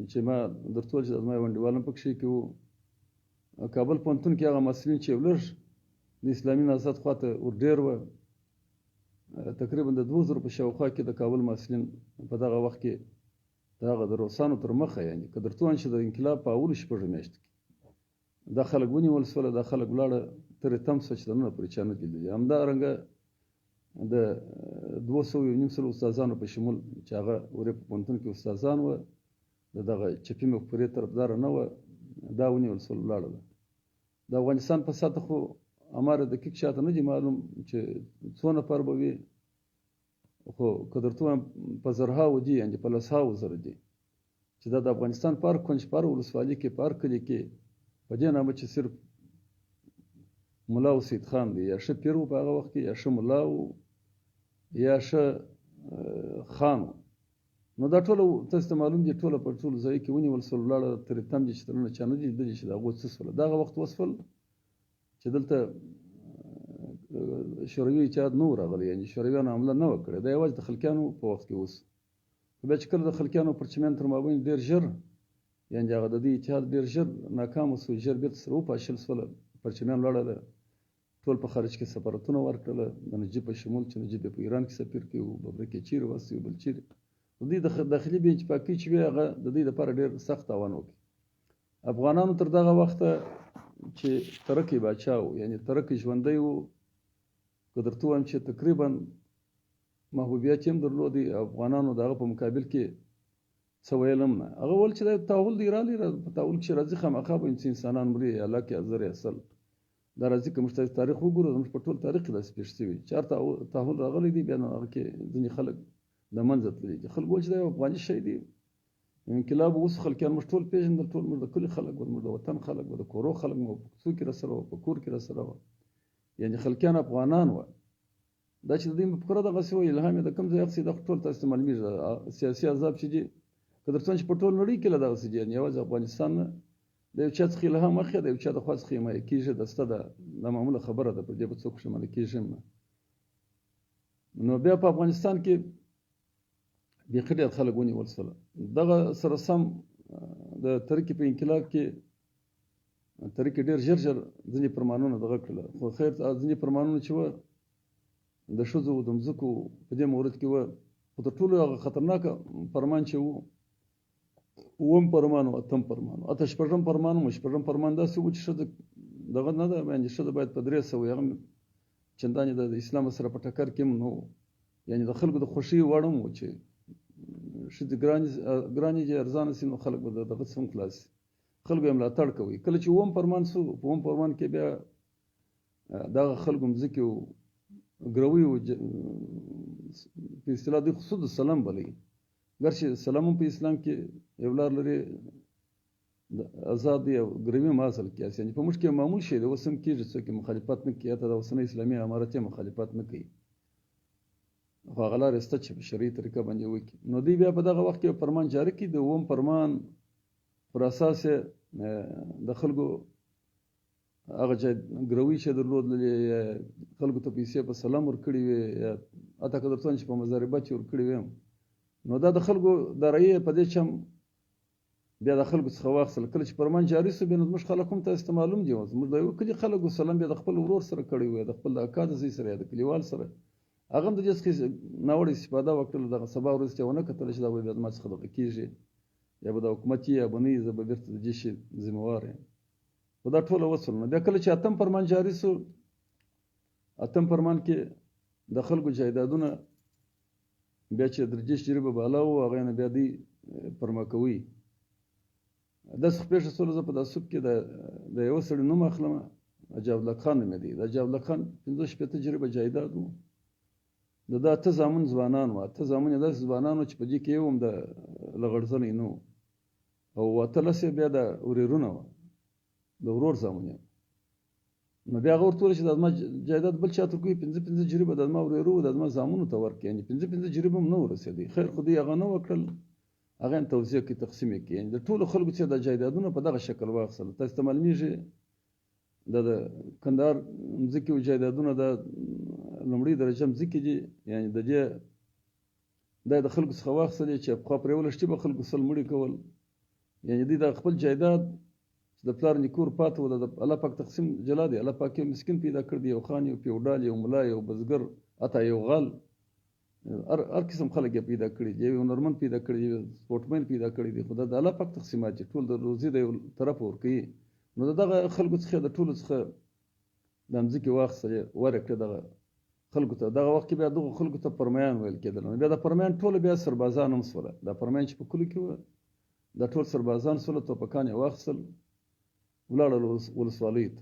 Speaker 1: چې ما درته وویل چې زما یو انډیوال هم پکښې کې و، کابل پوهنتون کې هغه محصلین چې یو لږ د اسلامي نهضت خواته ور ډېر وه، تقریبا د 2000 په شاوخوا کې د کابل محصلین په دغه وخت کې د هغه د روسانو تر مخه، یعنې که درته ووایم چې د انقلاب په اولو شپږو میاشتو کې دا خلک ونیول سوله، دا خلک ولاړه ترې تم سوه چې د ننه پورې چا نه دي لیدلي. همدارنګه د 250 استادانو په شمول چې هغه ورې په پوهنتون کې استادان وه، د دغه چپي مفکورې طرفداره نه وه، دا ونیول سول ولاړله. د افغانستان په سطح خو اماره دقیق چاته نه دي معلوم چې څو نفر به وي، خو که درته ووایم په زرهاوو دي، یعنې په لسهاوو زره دي چې دا د افغانستان په هر کونج، په هر ولسوالي کې، په هر کلي کې په دې نامه چې صرف ملا او سید خان دی، یا ښه پیر و په هغه وخت کې، یا ښه ملا و، یا ښه خان و، نو دا ټوله تاسو ته معلوم دي، ټوله په ټولو ځای کې ونیول سول ولاړه ترې تم دي چې تر ننه چا نه دي لیدلي چې د هغو څه سوله. دغه وخت وسول چې دلته شوروي اتحاد نه و راغلی، یعنې شورویانو حمله نه وه کړې، دا یوازې د خلکیانو په وخت کې اوس. خو بیا چې کله د خلکیانو پرچمیان تر مابین ډېر ژر، یعنې هغه د دوی اتحاد ډېر ژر ناکام سو، ژر بېرته سره وپاشل سوله، پرچمیان ولاړله، ټول په خارج کې سفارتونه ورکړله، د نجیب په شمول چې نجیب یې په ایران کې سفیر کې و، ببرک یې چیرې واستوي بل چیرې. د دوی د داخلي بې اتفاقۍ چې وي هغه د دوی دپاره ډېر سخت تاوان وکړي. افغانانو تر دغه وخته چې ترکی باچا و، یعنې ترکی ژوندی و، که درته ووایم چې تقریبا محبوبیت یې هم درلودی، افغانانو د هغه په مقابل کې څه ویل هم نه. هغه ویل چې دا یو تاول دی رالی، په تاول کې چې راځي خامخا به چې انسانان مري، یا لک یا زر یا سل دا راځي. که موږ تاسو تاریخ وګورو، زموږ په ټول تاریخ کې داسې پېښ شوي چې هر تاول راغلی دی، بیا نو هغه کې ځینې خلک د منځه تللي دي. خلک ویل چې دا یو افغاني شی دی، انقلاب اوس خلکیان موږ ټول پېژندل، ټول موږ د کلي خلک وو، موږ د وطن خلک وو، د کورو خلک مو په کوڅو کې راسره وو، په کور کې راسره وو، یعنې خلکیان افغانان وو. دا چې د دوی مفکوره دغسې وه، الهام یې د کوم ځای اخیستی، دا خو ټول تاسو ته معلومېږي. سیاسي عذاب چې دي، که درته ووایم چې په ټول نړۍ کې له دغسې دي، یعنې یوازې افغانستان نه، د یو چا څخه الهام اخلي، د یو چا د خوا څخه حمایه کېږي، دا سته ده، دا معموله خبره ده، پر دې به څوک پښېمانه کېږي هم نه. نو بیا په افغانستان کې بیخي ډېر خلک ونیول سول. دغه سره سم د ترکي په انقلاب کې ترکي ډېر ژر ژر ځینې فرمانونه دغه کړل، خو خیر ځینې فرمانونه چې وه د ښځو د مځکو په دې مورد کې وه، خو تر ټولو هغه خطرناکه فرمان چې و، اووم فرمان و، اتم فرمان و، اته شپږم فرمان و. شپږم فرمان داسې و چې ښځه دغه نه ده، یعنې ښځه باید په 300 وي، هغه چندانې د اسلام سره په ټکر کې هم نه و، یعنې د خلکو د خوښۍ وړ هم و چې ښځې ګرانې دي، ارزانه سي، نو خلک به د دغه څخه هم خلاص سي، خلکو یې ملاتړ کوي. کله چې اووم فرمان سو، په اووم فرمان کې بیا دغه خلکو مځکې و ګروي و، په اصطلاح دوی خو سود سلم بلوي، ګرچې سلم هم په اسلام کې یو لار لري، ازاد دی او ګروي هم اصل کې هسې، یعنې په موږ کې معمول شی دی، اوس هم کېږي، څوک یې مخالفت نه کوي، حتی د اوسنۍ اسلامي امارت یې مخالفت نه کوي، خو هغه لار یې شته چې په شرعي طریقه باندې وکړي. نو دوی بیا په دغه وخت کې یو فرمان جاري کړي، د اووم فرمان پر اساس یې د خلکو هغه چې ګروي چې درلودلې، یا خلکو ته پیسې په سلام ورکړې وې، یا حتی که درته ووایم چې په مضاربه چې ورکړې وې هم، نو دا د خلکو دارایي په دې چې هم بیا د خلکو څخه واخیستل. کله چې فرمان جاري سو، بیا نو زموږ خلک هم تاسو ته معلوم دي، زموږ د یو کلي خلکو سلام بیا د خپل ورور سره کړی وي، د خپل د اکا د زوی سره یا د کلیوال سره، هغه هم د دې څخه ناوړه استفاده وکړله. دغه سبا ورځ ته یې ونه کتله چې دا به بیا زما څخه دغه کېږي، یا به دا حکومت یې یا به نه وي، زه به بېرته د دې شي ذمه وار یم. خو دا ټوله وسول. نو بیا کله چې اتم فرمان جاري سو، اتم فرمان کې د خلکو جایدادونه بیا چې درجه جریبه بالا وو، هغه نه بیا دوی پرما کوي. داسې خو پېښه سوله، زه په دا سوب کې د یوه سړي نوم اخلم، حاجي عبدالله خان نومېدی. د حاجي عبدالله خان 65 جریبه جایداد وو. د ده اته زامن ځوانان وو، اته زامن یې داسې ځوانان وو چې په دې کې یو هم د لغړزنی نه وو، او 18 یې بیا د ورېرونه وه، د ورور زامن یې. نو بیا هغه ورته وویل چې دا زما جایداد بل چا ته کوي، پنځه پنځه جریبه د زما ورېرو د زما زامنو ته ورکړي، یعنې پنځه پنځه جریبه هم نه ورسېدی. خیر خو دوی هغه نه وکړل، هغه یې توزیع کړي، تقسیم یې کړي، یعنې د ټولو خلکو چې دا جایدادونه په دغه شکل واخیستل. تاسو ته معلومېږي دا د کندهار مځکې او جایدادونه د لومړۍ درجه مځکې دي، یعنې د دې دا د خلکو څخه واخیستلې چې پخوا پرې ولښتي به خلکو سل مړي کول، یعنې دوی دا خپل جایداد چې د پلار نیکور پاته و، دا د الله پاک تقسیم جلا دی. الله پاک یو مسکین پیدا کړ دی، یو خان، یو پیوډال، یو ملا، یو بزګر، حتی یو غل، هر قسم خلک یې پیدا کړي دي، یو هنرمند پیدا کړي دی، یو سپورټمن پیدا کړي دي. خو دا د الله پاک تقسیمات دي، ټول د روزي د یو طرف ورکوي. نو د دغه خلکو څخه د ټولو څخه د مځکې واخیستلې، ورکړې دغه خلکو ته. دغه وخت کې بیا دغو خلکو ته پرمیان ویل کېدل. نو بیا د پرمیان ټوله بیا سربازان هم سوله. دا پرمیان چې په کلو کې وه، دا ټول سربازان سوله، توپکان یې واخیستل، ولاړل ولسوالۍ ته.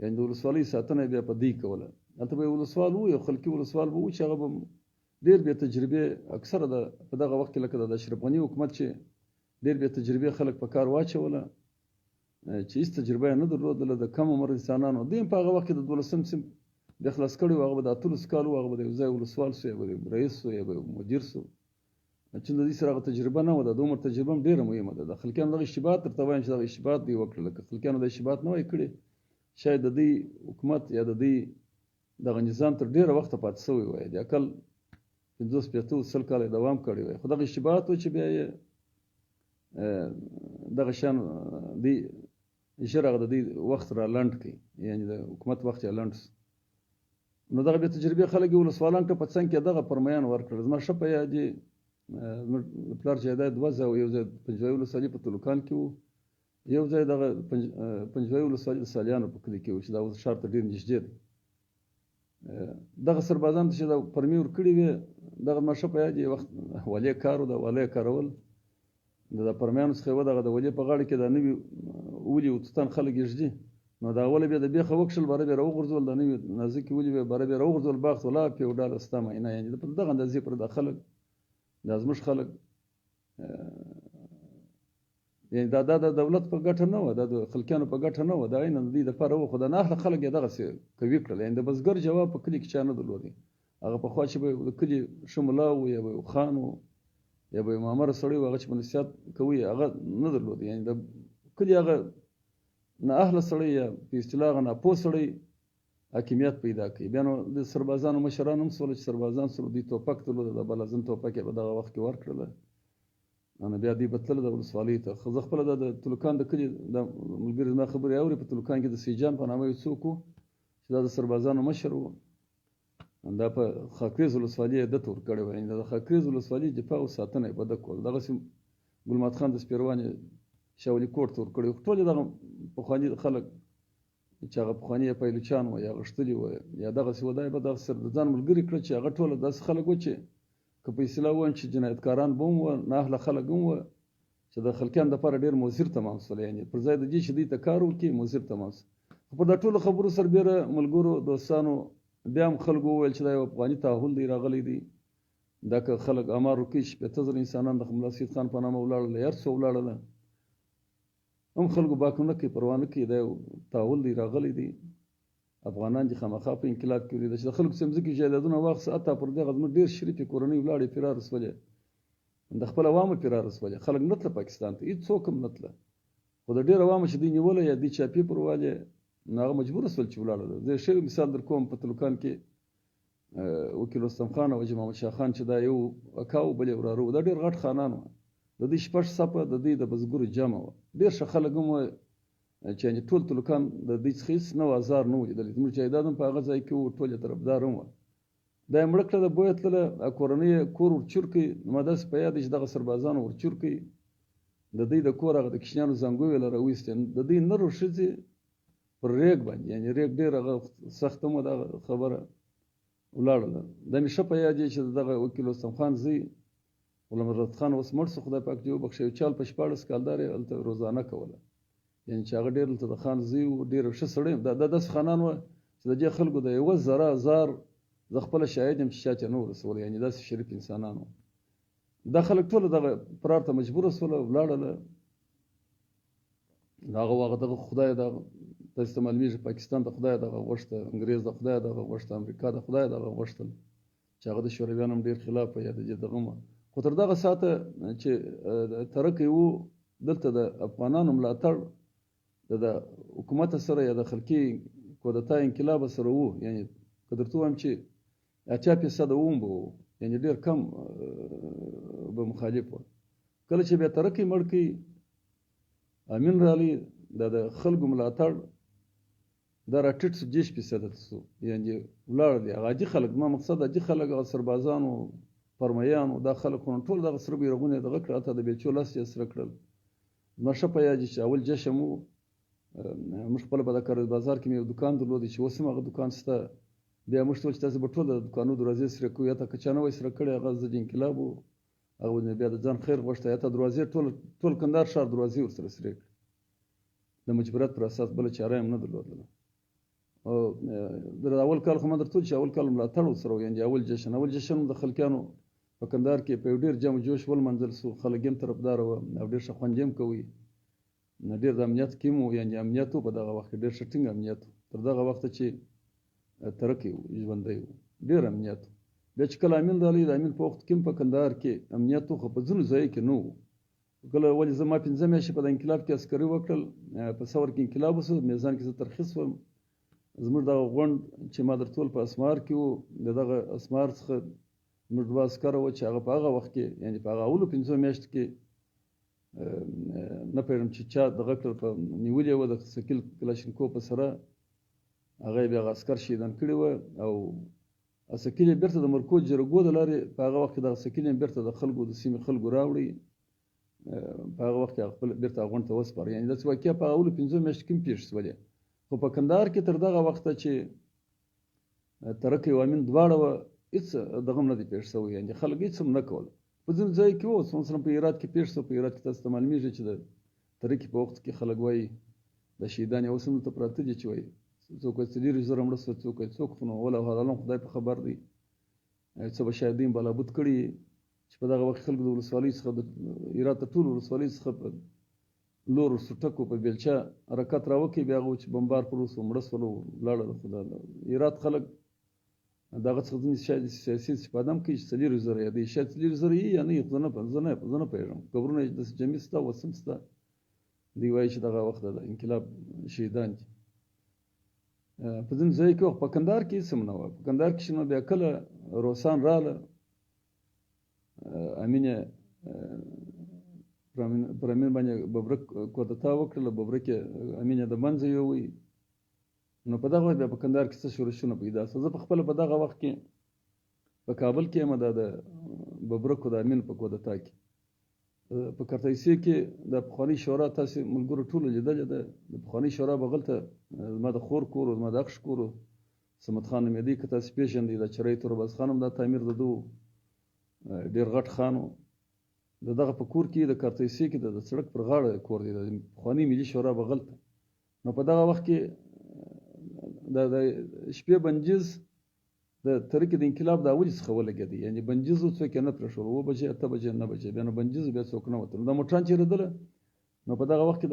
Speaker 1: یعنې د ولسوالۍ ساتنه یې بیا په دوی کوله. هلته به یو ولسوال و، یو خلکي ولسوال به و چې هغه به ډېر بې تجربې، اکثره د په دغه وخت کې لکه د اشرف غني حکومت چې ډېر بې تجربې خلک په کار واچوله، چې هېڅ تجربه یې نه درلودله، د کم عمر انسانانو. دوی هم په هغه وخت کې د دولسم صنف بیا خلاص کړی و، هغه به د 18 کالو و، هغه به د یو ځای ولسوال سو، یا به د رئیس سو، یا به یو مدیر سو، چې د دوی سره هغه تجربه نه وه. د عمر تجربه هم ډېره مهمه ده. د خلکیانو دغه اشتباهات درته وایم چې دغه اشتباهات دوی وکړل، که خلکیانو دا اشتباهات نه وای کړي، شاید د دوی حکومت یا د دوی دغه نظام تر ډېره وخته پاتې سوی وای، د اقل 50 60 100 کاله یې دوام کړی وای. خو دغه اشتباهات و چې بیا یې دغه شان دوی ژر هغه د دوی وخت را لنډ کړي، یعنې د حکومت وخت یې لنډ سو. نو دغه بې تجربې خلک یې ولسوالان کړه، په څنګ کې دغه پرمیان ورکړل. زما ښه په یاد دي، زموږ پلار جایداد دوه ځایه و، یو ځای پنجوایي ولسوالي په تلوکان کې و، یو ځای دغه پنجوایي ولسوالي د سالیانو په کلي کې و چې دا اوس ښار ته ډېر نږدې دی. دغه سربازان ته چې دا پرمې ورکړي وې، دغه زما ښه په یاد دي، وخت والې کار و، دا والې کارول د پرمیانو څخه یوه دغه د ولې په غاړه کې دا نوي ولي او توتان خلک یې ږدي، نو دا وله بیا د بېخه وکښل، باره بیا راوغورځول، دا نوي نازکې ولي بیا باره بیا راوغورځول، باغ ته ولاړ، پیوډاله ستا معاینه. یعنې په دغه اندازې پر دا خلک، دا زموږ خلک، یعنې دا د دولت په ګټه نه وه، دا د خلکیانو په ګټه نه وه، دا عیناً د دوی دپاره وه، خو د نااهله خلک یې دغسې قوي کړل. یعنې د بزګر جواب په کلي کې چا نه درلودی. هغه پخوا چې به د کلي ښه ملا و، یا به یو خان و، یا به یو مامره سړی و، هغه چې به نصیحت کوي هغه نه درلود. یعنې د کلي هغه نااهله سړی یا په اصطلاح هغه ناپوه سړی حاکمیت پیدا کوي. بیا نو د سربازانو مشران هم سول چې سربازان سول، دوی توپک درلود، د بلازن توپک یې په دغه وخت کې ورکړله. نو بیا دوی به تلل د ولسوالۍ ته. خو زه خپله د تلوکان د کلي د ملګري زما خبرې اوري، په تلوکان کې د سیجان په نامه یو څوک و چې دا د سربازانو مشر و، دا په خاکریز ولسوالي یې ده ته ورکړې وه. یعنې د خاکریز ولسوالي دفاع او ساتنه یې په ده کوله. دغسې ګلمات خان د سپېروان یې شاولي کوټ ته ورکړی و. ټول دغه پخواني خلک چې هغه پخواني یې پایلوچان وه یا غښتلي وه یا دغسې وه، دا یې به دغسې سره د ځان ملګري کړه چې هغه ټوله داسې خلک وه چې که په اصطلاح ووایم چې جنایتکاران به هم وه، نااهله خلک هم وه، چې د خلکیانو دپاره ډېر مضر تمام سول. یعنې پر ځای د دې چې دوی ته کار وکړي مضر تمام سول. خو پر دا ټولو خبرو سربېره ملګرو دوستانو بیا هم خلکو وویل چې دا یو افغاني تاهل دی راغلی دی، دا که خلک امار ورکوي 60 زره انسانان د ملا سید خان په نامه ولاړل، هر څو ولاړله، هم خلکو باک نه کوي، پروا نه کوي، دا یو تاهل دی راغلی دی، افغانان دي خامخا په انقلاب کې ولیدل چې د خلکو څخه مځکې جایدادونه واخیسته. حتی پر دغه زموږ ډېر شریفې کورنۍ ولاړې فرار سولې، د خپل عوامو فرار سولې، خلک نه تله پاکستان ته، هېڅوک هم نه تله. خو د ډېر عوامو چې دوی نیولی یا دوی چاپې پر والې، نو هغه مجبور سول چې ولاړل. زه ښه یو مثال در کوم، په تلوکان کې وکیل رستم خان او حاجي محمد شاه خان چې دا یو اکا و بل یې وراره و، دا ډېر غټ خانان وه. د دوی شپږ سپه د دوی د بزګرو جمع وه، ډېر ښه خلک هم وه چې یعنې ټول تلوکان د دوی څخه هېڅ نه ازار نه و لیدلی. زموږ جایداد هم په هغه ځای کې و، ټول یې طرفدار هم وه. دا یې مړه کړه، د بویه تلله، کورنۍ یې کور ورچور کړي. ما داسې په یاد دی چې دغه سربازانو ورچور کړي، د دوی د کور هغه د کوچنیانو زنګو یې له راویستې. د دوی نر او ښځې پر ریګ باندې، یعنې ریګ ډېر هغه سخته مو دغه خبره ولاړله. دا مې ښه په یاد دی چې د دغه وکیل رستم خان زوی غلام حضرت خان اوس مړ سو، خدای پاک دې وبخښي، یو چال په 16 کالدار یې هلته روزانه کوله، یعنې چې هغه ډېر دلته د خان زوی و، ډېر ښه سړی و. دا داسې خانان وه چې د دې خلکو د یوه ذره زار زه خپله شاهد یم چې چا ته نه و رسولی، یعنې داسې شریف انسانان وو. دا خلک ټول دغه فرار ته مجبوره سوله، ولاړله. هغه وخت دغه خدای دغه تاسو ته معلومېږي، پاکستان د خدای دغه غوښته، انګرېز د خدای دغه غوښته، امریکا د خدای دغه غوښتل چې هغه د شورویانو هم ډېر خلاف یا د دې دغه. خو تر دغه ساعته چې ترکی وو، دلته د افغانانو ملاتړ د حکومت سره یا د خلکي کودتا انقلاب سره وو، یعنې که درته ووایم چې 80% ووم به وو، یعنې ډېر کم به مخالف وو. کله چې بیا ترکی مړ کړي، امین راغلی، دا د خلکو ملاتړ دا راټیټ سو، 30% ته سو، یعنې ولاړ دي هغه عادي خلک. ما مقصد عادي خلک، هغه سربازانو، پرمیانو، دا خلک خو ټول دغه سره بیرغونه یې دغه کړل، حتی د بیلچو لاس یې سره کړل. زما ښه په یاد دي چې اول جشن و، موږ خپله په د کاریز بازار کې مې یو دوکان درلود چې اوس هم هغه دوکان شته. بیا موږ ته ویل چې تاسې به ټول د دوکانو دروازې سره کوئ، حتی که چا نه وای سره کړې هغه ضد انقلاب و، هغه به بیا د ځان خیر غوښته، حتی دروازې ټول کندهار ښار دروازې ورسره سرې کړې د مجبوریت پر اساس، بله چاره یې هم نه درلودله. او د اول کال خو ما درته وویل چې اول کال ملاتړ ورسره و، یعنې اول جشن هم د خلکیانو په کندهار کې په یو ډېر جم جوش ولمانځل سو، خلک یې هم طرفداره وه او ډېر ښه خوند یې هم کوي. ډېر د امنیت کیم و، یعنې امنیت و په دغه وخت کې، ډېر ښه ټینګ امنیت و تر دغه وخته چې ترکی و، ژوندی و، ډېر امنیت و. بیا چې کله امین راغلی، د امین په وخت کې هم په کندهار کې امنیت و، خو په ځینو ځایو کې نه و. کله ولې زه ما 5 میاشتې په د انقلاب کې عسکري وکړل، په ثور کې انقلاب وسو، میزان کې زه ترخیص وم. زموږ دغه غونډ چې ما درته وویل په اسمار کې و، د دغه اسمار څخه زموږ دوه عسکر وو چې هغه په هغه وخت کې، یعنې په هغه اولو 5 میاشتو کې، نه پوهېږم چې چا دغه کړل، په نیولې وه د سکیل کلاشینکوف په سره، هغه یې بیا هغه عسکر شهیدان کړي وه. او سکیل یې بېرته د مرکو جرګو د لارې په هغه وخت کې دغه سکیل یې بېرته د خلکو د سیمې خلکو راوړي، په هغه وخت کې هغه خپل بېرته هغه غونډ ته وسپاره. یعنې داسې واقعه په اولو 5 میاشتو کې هم پېښ سولې. خو په کندهار کې تر دغه وخته چې ترکی او امین دواړه وه، هېڅ دغه هم نه دی پېښ سوی، یعنې خلک هېڅ هم نه کول. په ځینو ځایو کې وو، مثلاً په هرات کې پېښ سو. په هرات کې تاسو ته معلومېږي چې د ترکي په وخت کې خلک وایي د شهیدان یې اوس هم دلته پراته دي چې وایي څوک وایي 40,000 مړه سوه، څوک وایي څوک، خو نو وله عالم خدای په خبر دی، څه به شاید دوی بالابود کړي چې په دغه وخت خلکو د ولسوالۍ څخه، د هرات د ټولو ولسوالۍ څخه په لور سوټکو په بیلچه حرکت راوکړي، بیا هغه چې بمبار پر وسو مړه سول او ولاړل. خو دا هرات خلک دغه څخه ځینې شاید سیاسي استفاده هم کوي چې 40,000 یې دی، شاید 40,000 یې یا نه یې، خو زه نه پوهېږم. قبرونه یې داسې جمعي شته، اوس هم شته. دوی وایي چې دغه وخت د انقلاب شهیدان دي. په ځینو ځایو کې وه، خو په کندهار کې هېڅ هم نه وه. په کندهار کې چې نو بیا کله روسان راغله، امین یې پر امین باندې ببرک کودتا وکړله، ببرک یې امین یې د منځه یووی. نو په دغه وخت بیا په کندهار کې څه شورشونه پیدا سول. زه په خپله په دغه وخت کې په کابل کې یم، دا د ببرکو د امین په کودتا کې. په کرتیسې کې د پخوانۍ شورا تاسې ملګرو ټولو لیدلې ده. د پخوانۍ شورا بغل ته زما د خور کور و، زما د اخښ کور و، صمد خان نومېدی، که تاسې پېژندئ. دا چرای تورباز خان هم دا تعمیر د ده و، ډېر غټ خان و. د دغه په کور کې د کرتیسې کې د سړک پر غاړه کور دی، د پخوانۍ ملي شورا بغل ته. نو په دغه وخت کې د شپې بندیز د ترکي د انقلاب د اولې څخه ولګېدی، یعنې بندیز و، څوک یې نه پرېښول، 7 بجې، 8 بجې، 9 بجې، بیا نو بندیز و، بیا څوک نه وتل. نو دا موټران چېرېدله. نو په دغه وخت کې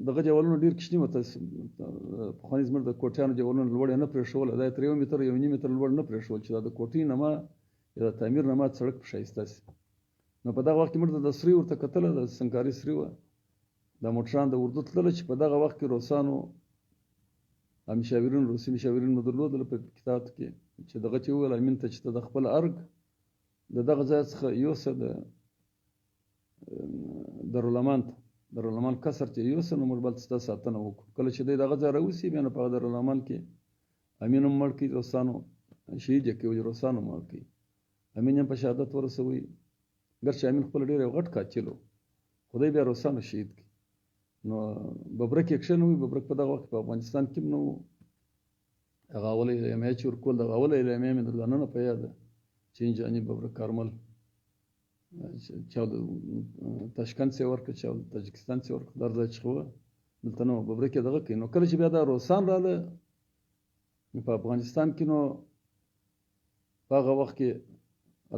Speaker 1: دغه دیوالونه ډېر کوچني وو، پخواني زموږ د کوټیانو دیوالونه لوړ یې نه پرېښول، دا یې تر 1 متر، 1.5 متر لوړ نه پرېښول چې دا د کوټۍ نما یا د تعمیر نما سړک په ښایسته شي. نو په دغه وخت کې موږ د سري ورته کتله، د سنکاري سري وه، دا موټران د اردو تلله چې په دغه وخت کې روسانو مشاورین، روسي مشاورین مو درلودل په کتاب کې چې دغه چې وویل امین ته چې ته د خپل ارګ د دغه ځای څخه یوسه د دارالامان ته، دارالامان قصر ته یوسه، نو موږ به هلته ستا ساتنه وکړو. کله چې دی دغه ځای راوسي، بیا نو په هغه دارالامان کې امین هم مړ کړي، روسانو شهید یې کړي، روسانو مړ کړي، امین یې هم په شهادت ورسوي. ګرچې امین خپله ډېر یو غټ قاتل و، خدای بیا روسانو شهید کړي. نو ببرک یې کښېنوي. ببرک په دغه وخت په افغانستان کې هم نه و. هغه اوله اعلامیه چې ورکول، دغه اوله اعلامیه مې در دننه په یاد ده چې انجاني ببرک کارمل چا د تاشکند څخه ورکړ، چا د تاجکستان څخه ورکړ، دا ځای چې خو دلته نه و. ببرک یې دغه کوي. نو کله چې بیا دا روسان راغله په افغانستان کې، نو په هغه وخت کې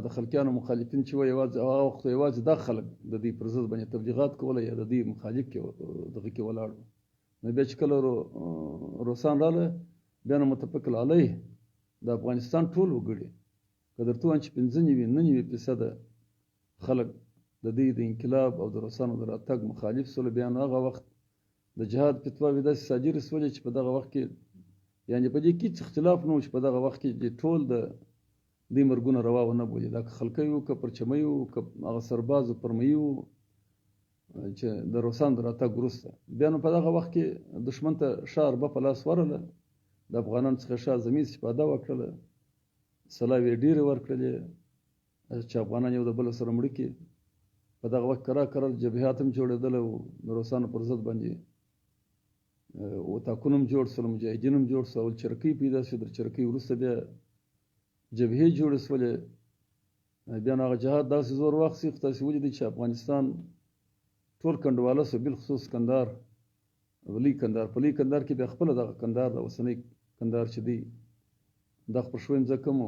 Speaker 1: د خلکیانو مخالفین چې وه، یوازې هغه وخت یوازې دا خلک د دوی پر ضد باندې تبلیغات کوله یا د دوی مخالف کې دغه کې ولاړ وو. نو بیا چې کله روسان راغله، بیا نو متفق علیه د افغانستان ټول وګړي که درته ووایم چې 95 99% خلک د دوی د انقلاب او د روسانو د راتګ مخالف سول. بیا نو هغه وخت د جهاد فتواوې داسې صادرې سولې چې په دغه وخت کې یعنې په دې کې هېڅ اختلاف نه و چې په دغه وخت کې د ټول د دوی مرګونه روا ونه بولي. دا که خلکۍ وو، که پرچمۍ وو، که هغه سرباز و پرمیي وو چې د روسانو د راتګ وروسته بیا نو په دغه وخت کې دښمن ته ښه اربه په لاس ورغله، د افغانانو څخه ښه اعظمي استفاده وکړله، سلاوې یې ډېرې ورکړلې چې افغانان یو د بل سره مړه کړي. په دغه وخت کرار کرار جبهات هم جوړېدل او د روسانو پر ضد باندې اتاقونه هم جوړ سول، مجاهدین هم جوړ سول. اول چرکۍ پیدا شوې، تر چرکۍ وروسته بیا جبهې جوړې سولې. بیا نو هغه جهاد داسې زور واخیست، خو تاسې ولیدئ چې افغانستان ټول کنډواله سو، بالخصوص کندهار، لوی کندهار. په لوی کندهار کې بیا خپله دغه کندهار د اوسنی کندهار چې دی دا خپور شوی مځکه هم و.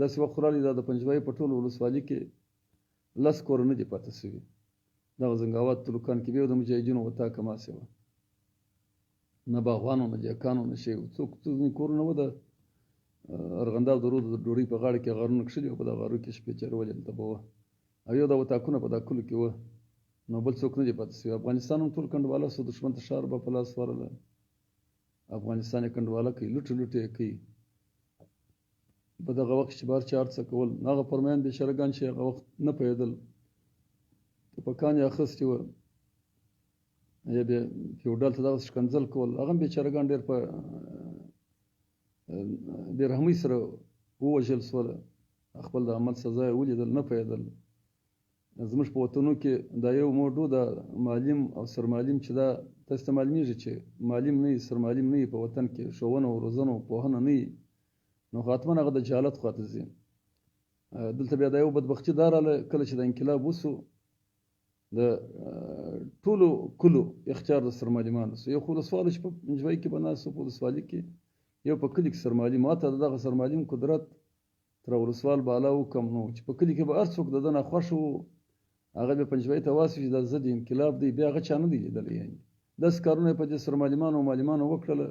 Speaker 1: داسې وخت راغلی دا د پنجوايي په ټولو ولسوالي کې 10 کوره نه دي پاتې شوي. دغه زنګاوات تلوکان کې بیا د مجاهدینو وتاکه ماسې وه، نه باغوانو، نه دیکانو، نه شی و، څوک څو ځینې کورونه وه د ارغنداب د رود د ډوډۍ په غاړه کې غارونه کښلي وو، په دغه غارو کې شپې تېرولې دلته به وه او یو دا وتاکونه په دا کلو کې وه، نو بل څوک نه دي پاتې شوي. افغانستان هم ټول کنډواله سو، دښمن ته ښار به په لاس ورغله، افغانستان یې کنډواله کوي، لوټې لوټې یې کوي. په دغه وخت چې بهر چا هر څه کول، هغه پرمیان بېچارهګان چې هغه وخت نه پوهېدل، ټوپکان یې اخیستي وه یا بیا فیوډال ته دغسې ښکنځل کول، هغه هم بېچارهګان ډېر په بې رحمۍ سره ووژل سول، خپل د عمل سزا یې ولیدل، نه پوهېدل. زموږ په وطنو کې دا یو موډو د معلم او سرمعلم چې دا تاسو ته معلومیږي چې معلم نه وي، سرمعلم نه وي، په وطن کې ښوونه او روزنه او پوهنه نه وي، نو خو حتما هغه د جهالت خواته ځي. دلته بیا دا یو بدبختي دا راغله کله چې د انقلاب وسو، د ټولو کلو اختیار د سرمعلمانو سو. یو خو ولسوال چې په پنجوايي کې به ناست و، په ولسوالي کې، یو په کلي کې سرمعلم. حتی د دغه سرمعلم قدرت تر ولسوال بالا و کم نه و، چې په کلي کې به هر څوک د ده ناخوښ و، هغه بیا پنجوايي ته واسي چې دا ضد انقلاب دی، بیا هغه چا نه دی لیدلی. یعنې داسې کارونه یې په دې سرمعلمانو او معلمانو وکړله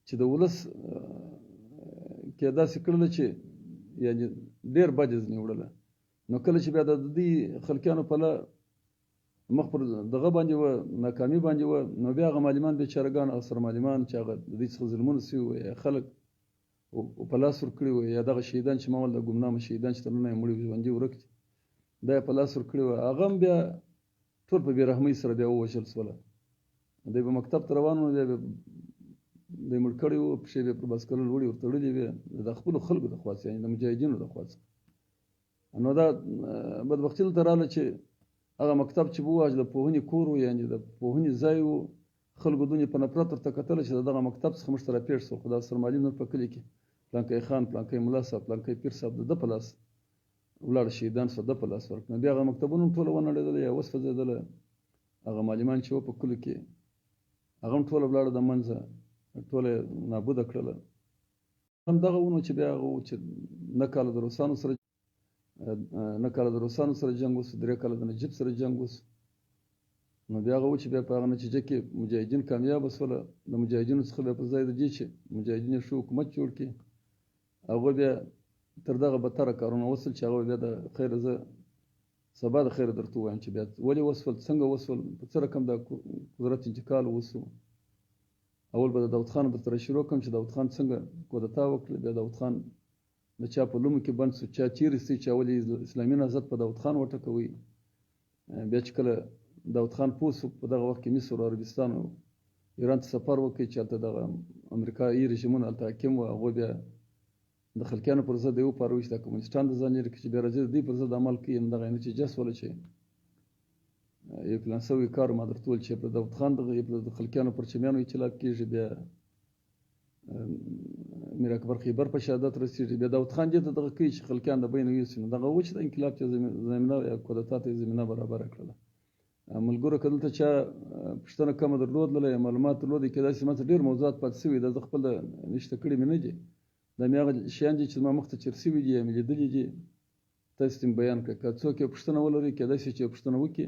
Speaker 1: چې د ولس کې داسې کړله چې یعنې ډېر بد یې ځنې وړله. نو کله چې بیا د دوی خلکیانو پله مخ پر دغه باندې وه، ناکامي باندې وه، نو بیا هغه معلمان بېچارهګان، هغه سرمعلمان چې هغه د دوی څخه ظلمونه سوي وه یا خلک په لاس ورکړي وه، یا دغه شهیدان چې ما ویل د ګمنامه شهیدان چې تر ننه یې مړي ژوندي ورک دي، دا یې په لاس ورکړي وه، هغه هم بیا ټول په بې رحمۍ سره بیا ووژل سوله. دوی به مکتب ته روان وو، بیا به دوی مړ کړي وو، پښې به یې پر باسکلو لوړې ورتړلې وې، د خپلو خلکو د خوا څخه، یعنې د مجاهدینو د خوا څخه. نو دا بدبختي دلته راغله چې هغه مکتب چې به وه، د پوهنې کور و، یعنې د پوهنې ځای و، خلکو دونې په نفرت ورته کتله چې د دغه مکتب څخه موږ ته راپېښ شو. خو دا سرمعلم نور په کلي کې پلانکی خان، پلانکی ملا صاحب، پلانکی پیر صاحب د ده په لاس ولاړ شهیدان شو، ده په لاس ورکړ. نو بیا هغه مکتبونه هم ټوله ونړېدله یا وسوځېدله. هغه معلمان چې وه په کلو کې هغه هم ټوله ولاړه د منځه، ټوله یې نابوده کړله. هم دغه ونو چې بیا هغه و چې نه کاله د روسانو سره، نه کاله د روسانو سره جنګ وسو، 3 کاله د نجیب سره جنګ وسو. نو بیا هغه و چې بیا په هغه نتیجه کې مجاهدین کامیابه سوله. د مجاهدینو څخه بیا پر ځای د دې چې مجاهدین یې ښه حکومت جوړ کړي، هغه بیا تر دغه بدتره کارونه وسول چې هغه بیا د خیره زه سبا د خیره درته ووایم چې بیا ولې وسول، څنګه وسول، په څه رقم دا قدرت انتقال وسو. اول به د داود خان درته شروع کړم چې داود خان څنګه کودتا وکړه، بیا داود خان د چا په لومو کې بند سو، چا چیرې سي، چا ولې اسلامي نهضت په داود خان وټکوي. بیا چې کله داود خان پوه سو په دغه وخت کې مصر او عربستان او ایران ته سفر وکړي چې هلته دغه امریکایي رژیمونه هلته حاکم وه، هغوی بیا د خلکیانو پر ضد یې وپاروي چې دا کمونسټان د ځان لرې کړي، چې بیا راځي د دوی پر ضد عمل کوي. نو دغه یې نتیجه سوله چې یو پلان شوی کار ما درته وویل چې پر داود خان دغه یو پر د خلکیانو پرچمیانو انقلاب کېږي، بیا میر اکبر خیبر په شهادت رسېږي، بیا داود خان دې ته دغه کوي چې خلکیان د بینه یوسي. نو دغه و چې د انقلاب ته زمینه یا کودتا ته زمینه برابره کړله. ملګرو که دلته چا پوښتنه کومه درلودله یا معلومات درلودی، کېدای شي ما ته ډېر موضوعات پاتې شوي، دا زه خپل نشته کړي مې نه دي، دا مې هغه شیان دي چې زما مخته چېر شوي دي یا مې لیدلي دي، تاسو ته مې بیان کړه. که څوک یو پوښتنه ولري، کېدای شي چې یو پوښتنه وکړي،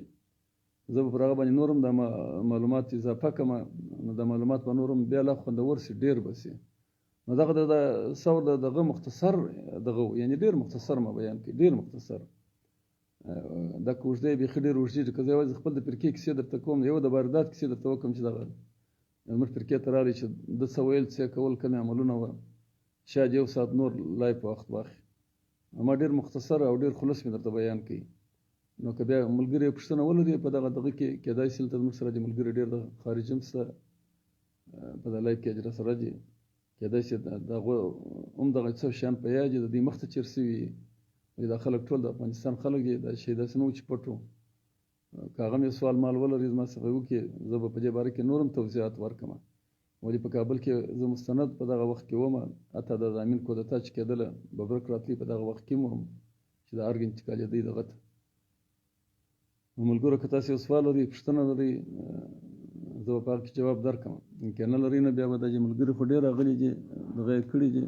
Speaker 1: زه به پر هغه باندې نور هم دا معلومات اضافه کړم، نو دا معلومات به نور هم بیا لا خوندور شي، ډېر به شي. نو دغه د ثور د دغه مختصر دغه و، یعنې ډېر مختصر ما بیان کړي، ډېر مختصر. دا که اوږدی بیخي ډېر اوږدېږي، که زه یوازې خپل د فرقې کیسې درته کوم، یو د واردات کیسې درته وکړم چې دغه زموږ فرقې ته راغی چې ده څه ویل، څه یې کول، کومې عملونه وه، شاید یو ساعت نور لای په وخت واخلي. ما ډېر مختصر او ډېر خلص مې درته بیان کړي. نو که بیا ملګري پوښتنه ولري په دغه دغه کې، کېدای شي دلته زموږ سره د ملګري ډېر د خارج هم شته په دا لایف کې اجره سره دي، کېدای شي دغه هم دغه څه شیان په یاد دي، د دوی مخته چېر شوي وي. دا خلک ټول د افغانستان خلک دي، دا شی داسې نه و چې پټ و. که هغه مې سوال مال ولري زما څخه یې وکړي، زه به په دې باره کې نور هم توضیحات ورکړم. ولې په کابل کې زه مستند په دغه وخت کې وم، حتی د امین کودتا چې کېدله ببرک راتلی په دغه وخت کې وم چې د ارګ انتقالېدی دغه ته. نو ملګرو که تاسو یو سوال لرئ، پوښتنه لرئ، زه به په هغه کې جواب درکړم. که نه لرئ نو بیا به د ملګري خو ډېر راغلي دي، دغه یې کړي دي،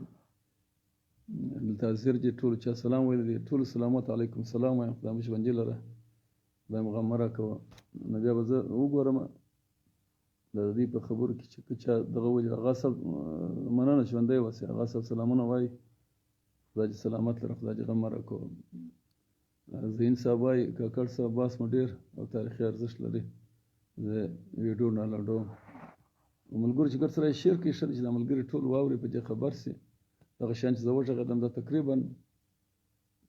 Speaker 1: دلته حاضر دي، ټولو چا سلام ویلی دی، ټولو سلامات علیکم سلام وایم، خدای مو ژوندي لره، خدای مو غم مه راکوه. نو بیا به زه وګورم د دوی په خبرو کې چې که چا دغه ویلي، هغه صاحب مننه، ژوندی اوسې، هغه صاحب سلامونه وایي، خدای دې سلامت لره، خدای دې غم مه راکوه. زین صاحب وایي کاکړ صاحب باس مو ډېر او تاریخي ارزښت لري، زه ویډیو نه لنډوم. ملګرو چې ګر سره یې شیر کړئ، ښه دی چې دا ملګري ټول واوري، په دې خبر شي. دغه شیان چې زه وغږېدم دا تقریبا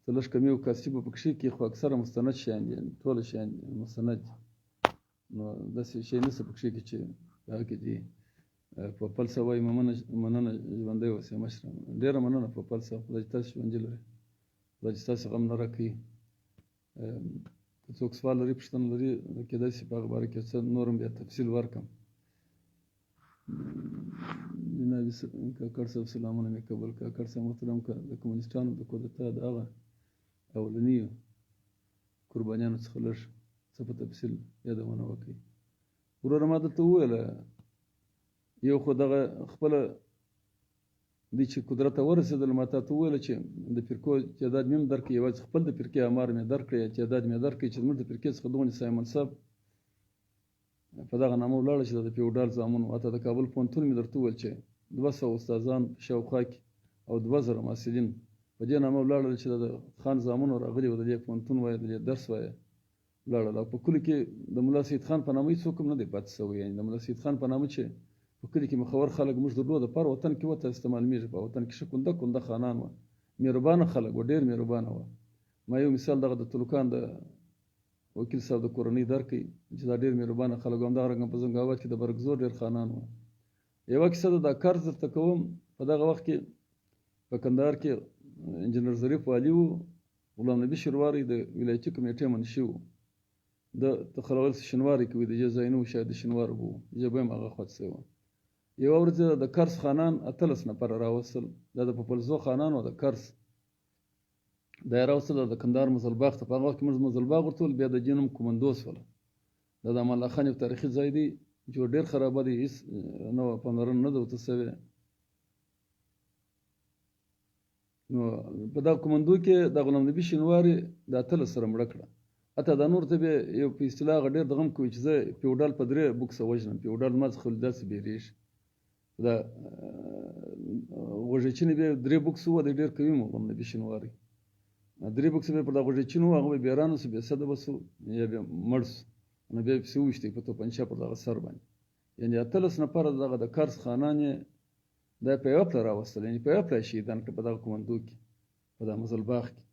Speaker 1: څه لږ کمي او کاسي به پکښې کړي، خو اکثره مستند شیان دي، ټول شیان مستند دي، نو داسې شی نشته پکښې کې چې هغه کې دي. پوپل صاحب وایي مننه، ژوندی اوسې مشره، ډېره مننه پوپل صاحب، خدای دې تاسو ژوندي لري، خدای دې ستاسو غم نه راکوي. که څوک سوال لري، پوښتنه لري، کېدای شي په هغه باره کې څه نور هم بیا تفصیل ورکړم. جناب کاکړ صاحب سلامونه مې قبول. کاکړ صاحب محترم، که د کمونیسټانو د کودتا د هغه اولنیو قربانیانو څخه لږ څه په تفصیل یادونه وکړئ. وروره ما درته وویل، یو خو دغه خپله دوی چې قدرت ته ورسېدل، ما تاته وویل چې د فرقو تعداد مې هم درکړ، یوازې خپل د فرقې امار مې درکړ یا تعداد مې درکړ چې زموږ د فرقې څخه دغونې صاحب منصب په دغه نامه ولاړه چې د فیوډال زامن وو. حتی د کابل پوهنتون مې درته وویل چې 200 استادان په شاوخوا کې او 2000 محصلین په دې نامه ولاړل چې د خان زامنو راغلي وو، د دې پوهنتون وایه، د دې درس وایه ولاړل. او په کلي کې د ملا سید خان په نامه هېڅوک هم نه دی پاتې شوی، یعنې د ملا سید خان په نامه چې په کلي کې مخور خلک موږ درلوده، په هر وطن کې وه تاسو ته معلومېږي، په وطن کې ښه کونده کونده خانان وه، مهربانه خلک وه، ډېر مهربانه وه. ما یو مثال دغه د تلوکان د وکیل صاحب د کورنۍ درکړي چې دا ډېر مهربانه خلک وه. همدغه رنګه په زنګ آباد کې د برکزور ډېر خانان وه. یوه کیسه ده، دا قرض درته کوم. په دغه وخت کې په کندهار کې انجنیر ظریف والي و، غلام نبي شیرواری د ولایتي کمېټې منشي و، د تخلول شینواری کوي، د دې ځای نه و، شاید د شینوارو به و، ژبه یې هم هغه خوا څه وه. یوه ورځ د کرز خانان 18 نفره راوستل، دا د پپلزو خانان و، د کرز دا یې راوستل د کندهار مزلباغ ته. په هغه وخت کې موږ مزلباغ ورته ویل، بیا د دې نوم کومندو سوله. دا د امان الله خان یو تاریخي ځای دی چې ډېر خرابه دی، هېڅ نه وه، پاملرنه نه ده ورته سوې. نو په دا کومندو کې د غلام نبي شینواري د 18 سره مړه کړه. حتی دا نور ته به یو په اصطلاح هغه ډېر د غم کوي چې زه فیوډال په 3 بوکسه وژنم، فیوډال ما څخه ولې داسې بېرېږي. دا غوږچینې به 3 بوکسه وه، دی ډېر قوي مو غلام نبي شینواری، 3 بوکسه به پر دا غوږچینو وه، هغه به بېرانه سو، بې سده به سو یا به مړ سو، نو بیا یې پسې وویشتی په توپنچه پر دغه سر باندې. یعنې 18 نفره دغه د کرز خانان یې دا په یوه پله راوستل، یعنې په یوه پله یې شهیدان کړل په دغه کومندو کې، په دا مزلباغ کې.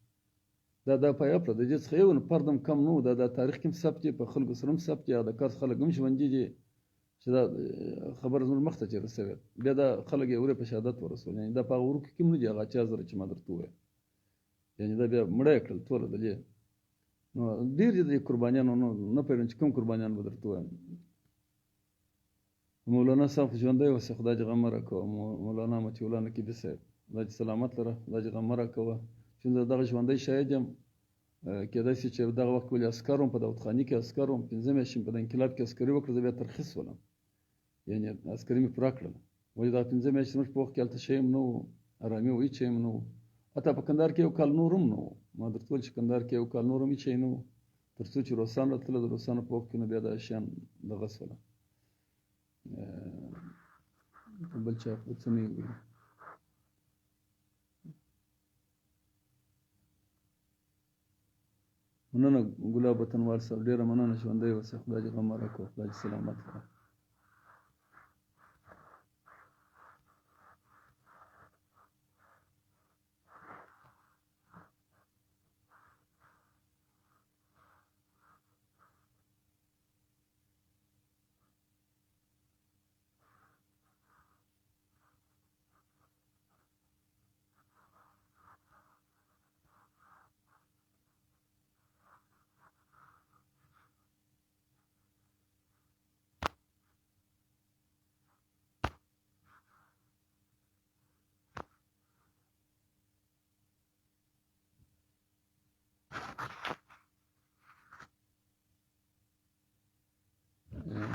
Speaker 1: دا دا په یوه پله د دې څخه یو نفر هم کم نه و. دا دا تاریخ کې هم ثبت دی، په خلکو سره هم ثبت دی، هغه د کرز خلک هم ژوندي دي چې دا خبره زموږ مخته تېره شوې ده. بیا دا خلک یې ورې په شهادت ورسول، یعنې دا په هغه ورکو کې هم نه دي، هغه 80,000 چې ما درته وویل، یعنې دا بیا مړه یې کړل ټوله د دې. نو ډېر دي د قربانیانو، نو نه پوهېږم چې کوم قربانیان به درته ووایم. مولانا صاحب خو ژوندی اوسې، خدای دې غم مه راکوه. مولانا مطیع الله نقیبي صاحب، خدای دې سلامت لره، خدای دې غم مه راکوه. چې زه دغه ژوندی شاهد یم، کېدای شي چې دغه وخت ولې عسکر وم، په داود خاني کې عسکر وم، 5 میاشتې مې په انقلاب کې عسکري وکړه، زه بیا ترخیص ولم، یعنې عسکري مې پوره کړله. ولې دغه 5 میاشتې زموږ په وخت کې هلته شی هم نه و، ارامي وه، هېڅ شی هم نه و. حتی په کندهار کې یو کال نور هم نه و. ما درته وویل چې کندهار کې یو کال نور هم هېڅ شی نه و، تر څو چې روسان راتلل. د روسانو په وخت کې نو بیا دا شیان دغه سوله. بل چا خو څه نه ویلي. مننه ګلاب وطنوال صاحب، ډېره مننه، ژوندی اوسې، خدای دې غم مه راکوه، خدای دې سلامت لره.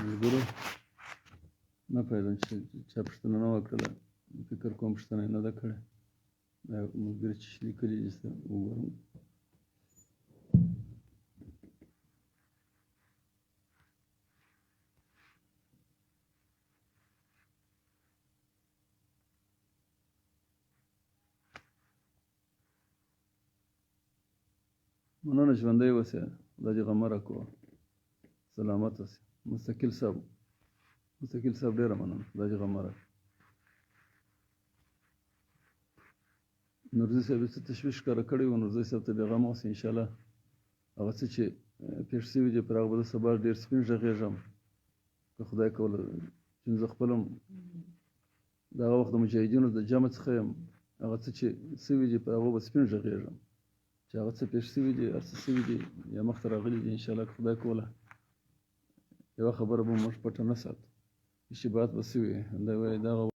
Speaker 1: ملګرو، نه پوهېدم چې چا پوښتنه نه وکړله، فکر کوم پوښتنه یې نه ده کړې. دا ملګري چې لیکلي دي زه وګورم. مننه، ژوندی اوسې، خدای دې غم مه راکوه، سلامت اوسې. مستقل صاحب، مستقل صاحب ډېره مننه، خدای دې غم مه راکوه. نورزي صاحب څه تشویش ښکاره کړی و، نورزي صاحب ته بېغمه اوسې، انشاءالله هغه څه چې پېښ شوي دي پر هغه به زه سبا ډېر سپین غږېږم که خدای کوله. چې زه خپل هم د هغه وخت د مجاهدینو د جمع څخه یم، هغه څه چې سوي دي پر هغو به سپین غږېږم، چې هغه څه پېښ شوي دي، هر څه سوي دي یا مخته راغلي دي، انشاءالله که خدای کوله یوه خبره به موږ پټه نه ساتو، اشتباهات به سوي. دی وایي دغه